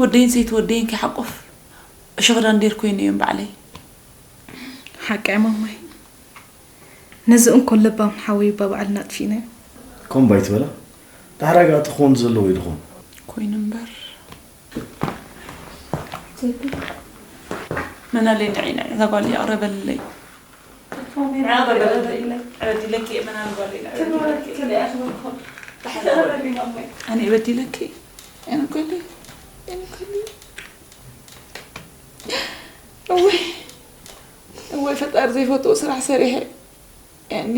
ወደይን ሰይቲ ወደይን ከይሓቆፍ እሾኽ ዳንዴር ኮይነ እዮም ባዕለይ። ሓቂ እያ ማማይ። ነዚ እንኮ ለባም ሓወይ እባ ባዕልና ኣጥፊእናዮ። ኮምባይ ትበላ? ዳሕራይ ከኣ ትኾን ዘለዎ እዩ ድኾን። ኮይኑ እምበር። መናለይ ንዒ ንዒ እዛ ጓል ይቕረ በልለይ። ንዓ በበለ ኢለ። ዕበድ ኢለኪ እየ መናል ጓል ኢለ። ዕበድ ኢለኪ። ኣነ ዕበድ ኢለኪ። ኣነ ጓል፣ ኣነ ጓል። እወይ፣ እወይ ፈጣሪ ዘይፈትዎ ስራሕ ሰሪሐ። ያኒ።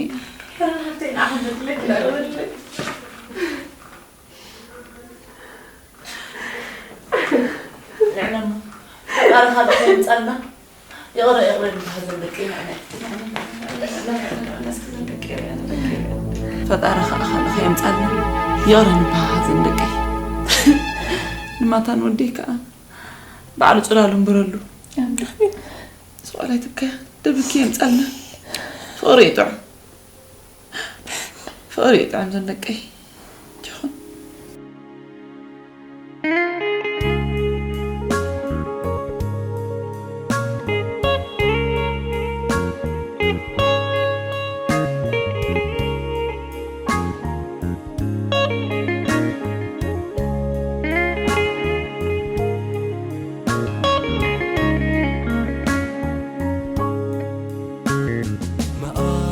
ንዕና እሞ ፈጣሪ ካልእ ከየምጻልና። ይቕረ፣ ይቕረ ንበሃል ዘን ደቂ ኢና። ፈጣሪ ኸ-፣ ኸ-፣ ኸየምጻልና። ይቕረ ንበሃል ዘን ደቂ። ንማታን ወደይ ከኣ ባዕሉ ጽላሉ እምበረሉ። ኣሜን። ስቕ በል ኣይትብከ። እብኪ የምጻልና። ፍቕሪ ይጥዕም። ፍቕሪ ይጥዕም ዘን ደቀይ። ጆኾን።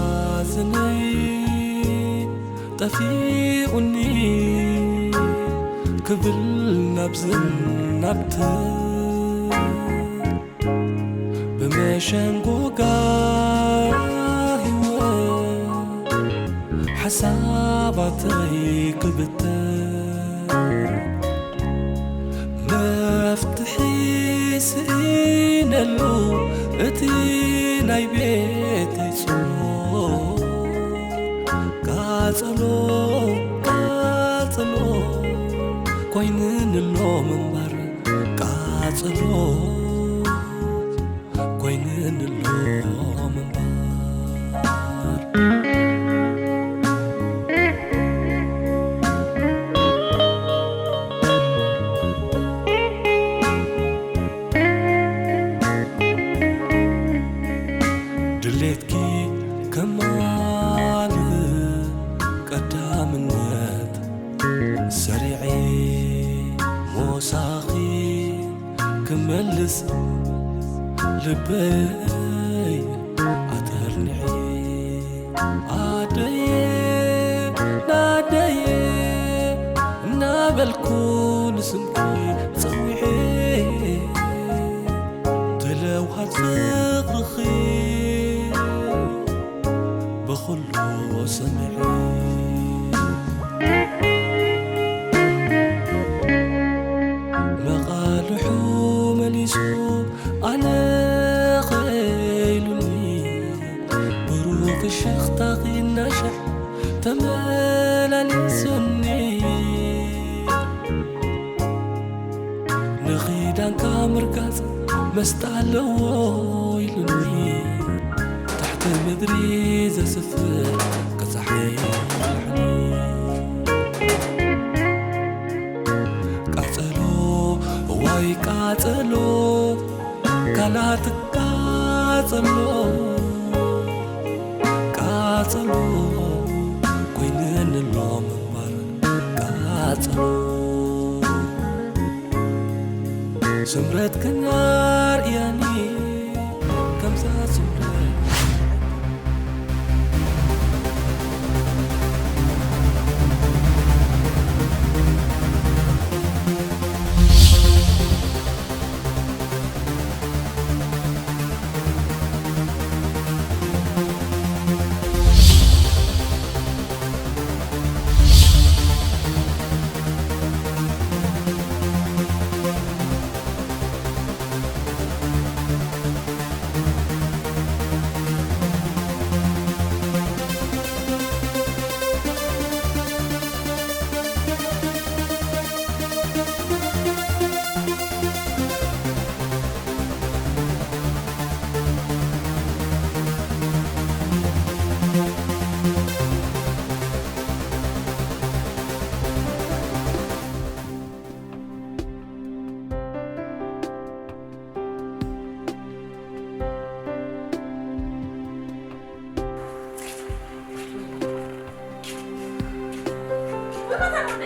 መኣዝነይ ጠፊኡኒ ክብል ናብዝን ናብትን ብመሸንጎጋ ህይወት ሓሳባተይ ክብተን መፍትሒ ስኢነሉ እቲ ናይ ቤተይ ጾር ቃጸሎ ቃጸሎ ኮይንንሎ ምንባር ቃጸሎ ኮይንንሎ ምንባር። ድሌትኪ ከማልእ ቀዳምነት ሰሪዐ ሞሳኺ ክመልስ ልበይ ኣተርኒዐ ኣደየ ናደየ እናበልኩ ንስምኪ ጸዊዐ ተለውሃት ፍቕርኺ ብኹሉ ሰሚዐ መቓልሑ መሊሱ ኣነ ኸኢሉኒ ብሩህ ፍሽኽታኺ እናሻዕ ተመላሊሱኒ ንኺዳንካ ምርጋጽ መስጣ ኣለዎ ኢሉኒ ታሕቲ ምድሪ ዘስፍር ክፀሓይ ቃጸሎ ዋይ ቃጸሎ ካላት ቃጸሎ ቃጸሎ ኮይነንሎ ምንባር ቃጸሎ ስምረት ክናር እያኒ ከምዛ ስምረት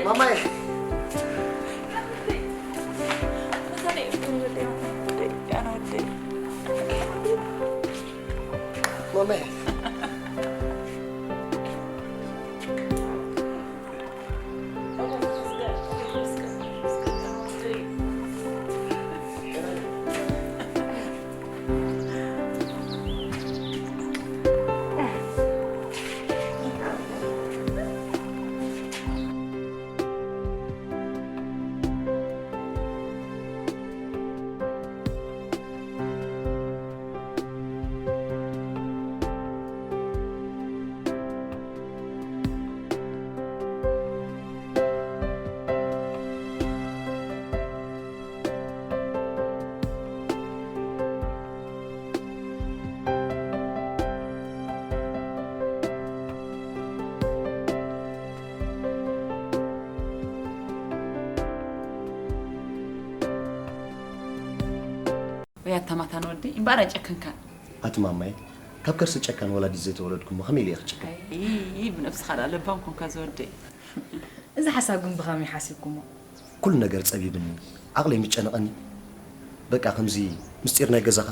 ማማይ ማማይ ያታ ማታን ወዲ እምበኣር ኣይጨከንካን። ኣቲ ማማይ፣ ካብ ከርሲ ጨካን ወላዲት ዘይተወለድኩ እሞ ከመይ ኢለ እየ ክጭክን? ኣይ፣ ብነብስኻ ደኣ ለባም ኮንካ ዝወደይ። እዚ ሓሳብ ግን ብኸመይ ሓሲብኩሞ? ኩሉ ነገር ጸቢብኒ፣ ዓቕለይ ምጨነቐኒ። በቃ ከምዚ ምስጢር ናይ ገዛኻ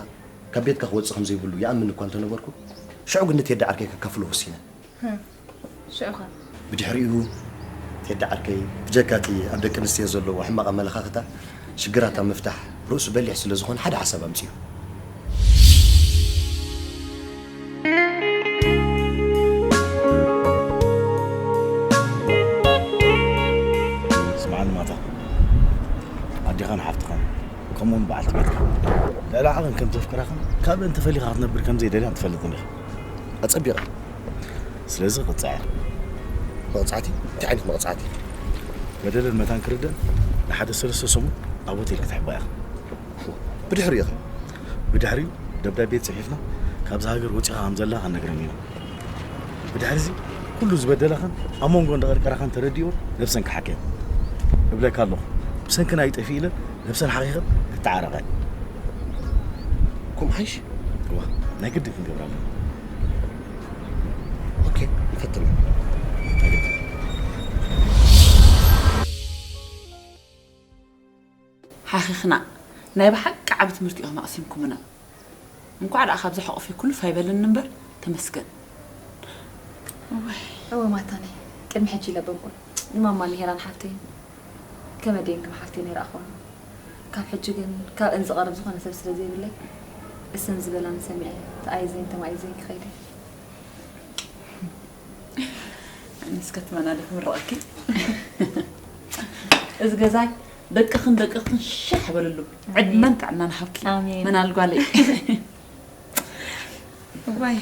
ካብ ቤትካ ክወጽእ ከም ዘይብሉ ይኣምን እኳ እንተነበርኩ፣ ሽዑ ግን ንቴዲ ዓርከይ ከካፍሎ ወሲነ። ህም፣ ሽዑ ኸ? ብድሕሪኡ ቴዲ ዓርከይ ብጀካቲ ኣብ ደቂ ኣንስትዮ ዘለዎ ሕማቕ ኣመለኻኽታ ሽግራት ኣብ ምፍታሕ ርእሱ በሊሕ ስለ ዝኾነ ሓደ ሓሳብ ኣምጺኡ። ስምዓኒ ማታ፣ ኣዴኻን ሓፍትኻን ከምኡውን በዓልቲ ቤትካ ልዕሊ ዓቐን ከም ዘፍቅራኽን ካብ እንተ ፈሊኻ ክትነብር ከም ዘይደልያን ትፈልጥን ኢኻ። ኣጸቢቐ። ስለዚ ቅጻዕ እያ። መቕጻዕቲ? እንታይ ዓይነት መቕጻዕቲ? በደለን መታን ክርደን ንሓደ ሰለስተ ሰሙን ኣብ ሆቴል ክትሕባ ኢኻ። ብድሕሪኡ ኸ? ብድሕሪኡ ደብዳቤ ጽሒፍና ካብዛ ሃገር ወጺኻ ከም ዘለኻ ክንነግረን ኢና። ብድሕሪዚ ኩሉ ዝበደለኻን ኣብ መንጎ እንደቐርቀረኻን ተረዲኡ ነብሰን ክሓክያ እብለካ ኣለኹ። ብሰንክና እዩ ጠፊኡ ኢለን ነብሰን ሓኺኸን ክተዓረቓ እዩ። ከምኡ ሓይሽ? እዋ፣ ናይ ግድን ክንገብር ኣለና። ኦኬ፣ ንፈትን። ናይ ግድን። ሓኺኽና ናይ ብሓቂ ዓቢ ትምህርቲ ኢኹም ኣቕሲምኩምና። እንኳዕ ደኣ ካብዚ ሕቑፊ ኩልፍ ኣይበለኒ እምበር ተመስገን። እዋይ። እወ ማታነይ፣ ቅድሚ ሕጂ ኢለ በልኩ። ንማማ ንሄራን ሓፍተይን ከመ ደየን ከም ሓፍተይ ነይረኣኽወን። ካብ ሕጂ ግን ካብአን ዝቐርብ ዝኾነ ሰብ ስለ ዘይብለይ፣ እሰን ዝበላኒ ሰሚዐ ተኣይዘን ተማኢዘን ክኸይድ እየ። ኣነስ ከትመና ዶ ክምረቐኪ? እዚ ገዛይ ደቅኽን ደቅኽን ሻሕ በልሉ። ኣሜን። ዕድመን ጥዕናን ሃብኪ። ኣሜን። መናል ጓለይ። እዋይ።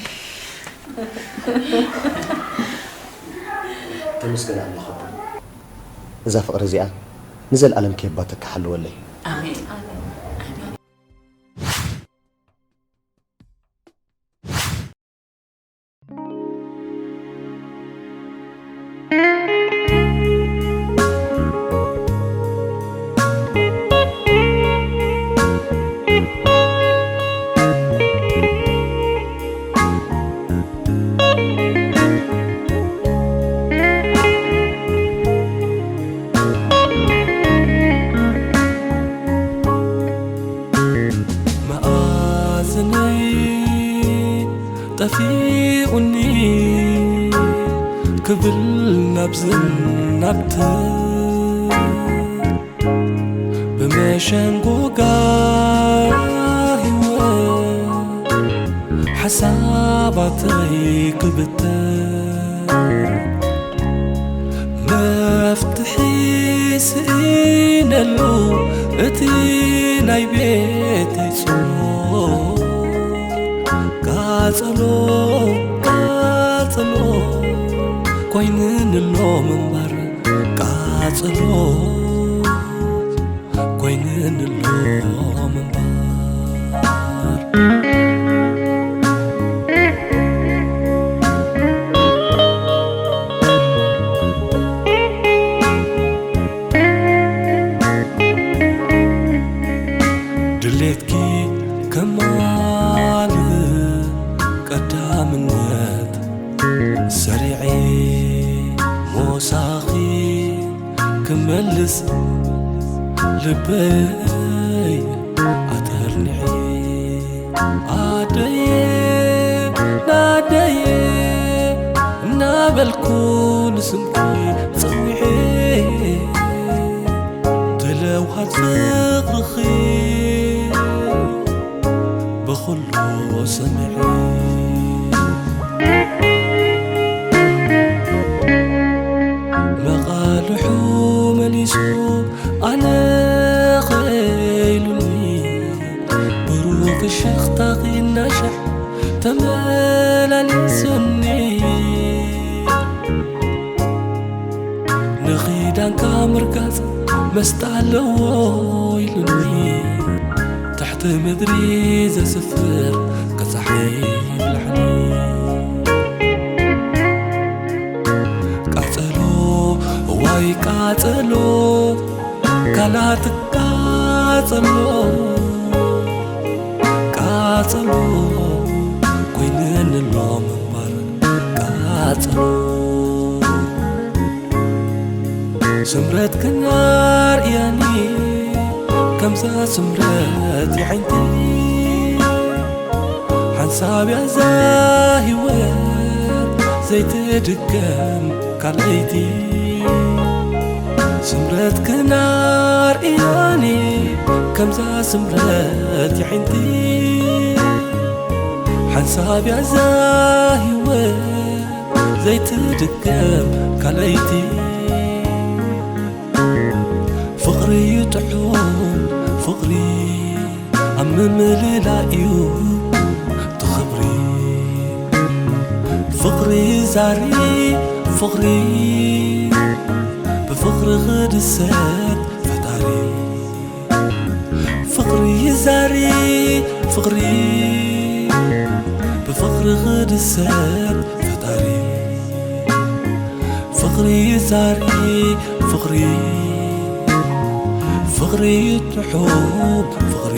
ተመስገን ኣምላኽ ኣቦ። እዛ ፍቕሪ እዚኣ ንዘለኣለም ከየባተካ ሓልወለይ። ኣሜን። መኣዝነይ ጠፊኡኒ ክብል ናብዝን ናብትን ብመሸንጎጋ ህይወት ሓሳባተይ ክብተን መፍትሒ ስኢነሉ እቲ ናይ ቤተይ ጾር ቃጸሎ ቃጸሎ ኮይንንሎ ምንባር ቃጸሎ ኮይንንሎ ምንባር። ድሌትኪ ከማልእ ቀዳምነት ሰሪዐ ሞሳኺ ክመልስ ልበይ ኣተርኒዐ ኣደየ ናደየ እናበልኩ ንስምኪ ጸዊዐ ተለውሃት ፍቕርኺ ብኹሉ ሰሚዐ መቓልሑ መሊሱ ኣነ ኸኢሉኒ ብሩህ ፍሽኽታኺ እናሻዕ ተመላሊሱኒ ንኺዳንካ ምርጋጽ መስጣ ኣለዎ ኢሉኒ ትሕቲ ምድሪ ዘስፍር ክሳሕ ይብላዕኒ ቃጸሎ ዋይ ቃጸሎ ካላት ቃጸሎ ቃጸሎ ኮይነን ኣሎ ምንባር ቃጸሎ። ስምረት ክናር እያኒ ከምዛ ስምረት የዓይንቲ ሓንሳብ ያዛ ህይወት ዘይትድገም ካልኣይቲ ስምረት ክናር እያኒ ከምዛ ስምረት የዓይንቲ ሓንሳብ ያዛ ህይወት ዘይትድገም ካልኣይቲ ፍቕሪ እዩ ጥዑም ፍቕሪ ኣብ ምምልላእ እዩ ትኽብሪ ፍቕሪ ዛሪ ፍቕሪ ብፍቕሪ ክድሰት ፈጣሪ ፍቕሪ ዛሪ ፍቕሪ ብፍቕሪ ክድሰት ፈጣሪ ፍቕሪ ዛሪ ፍቕሪ ፍቕሪ ጥዑም ፍቕሪ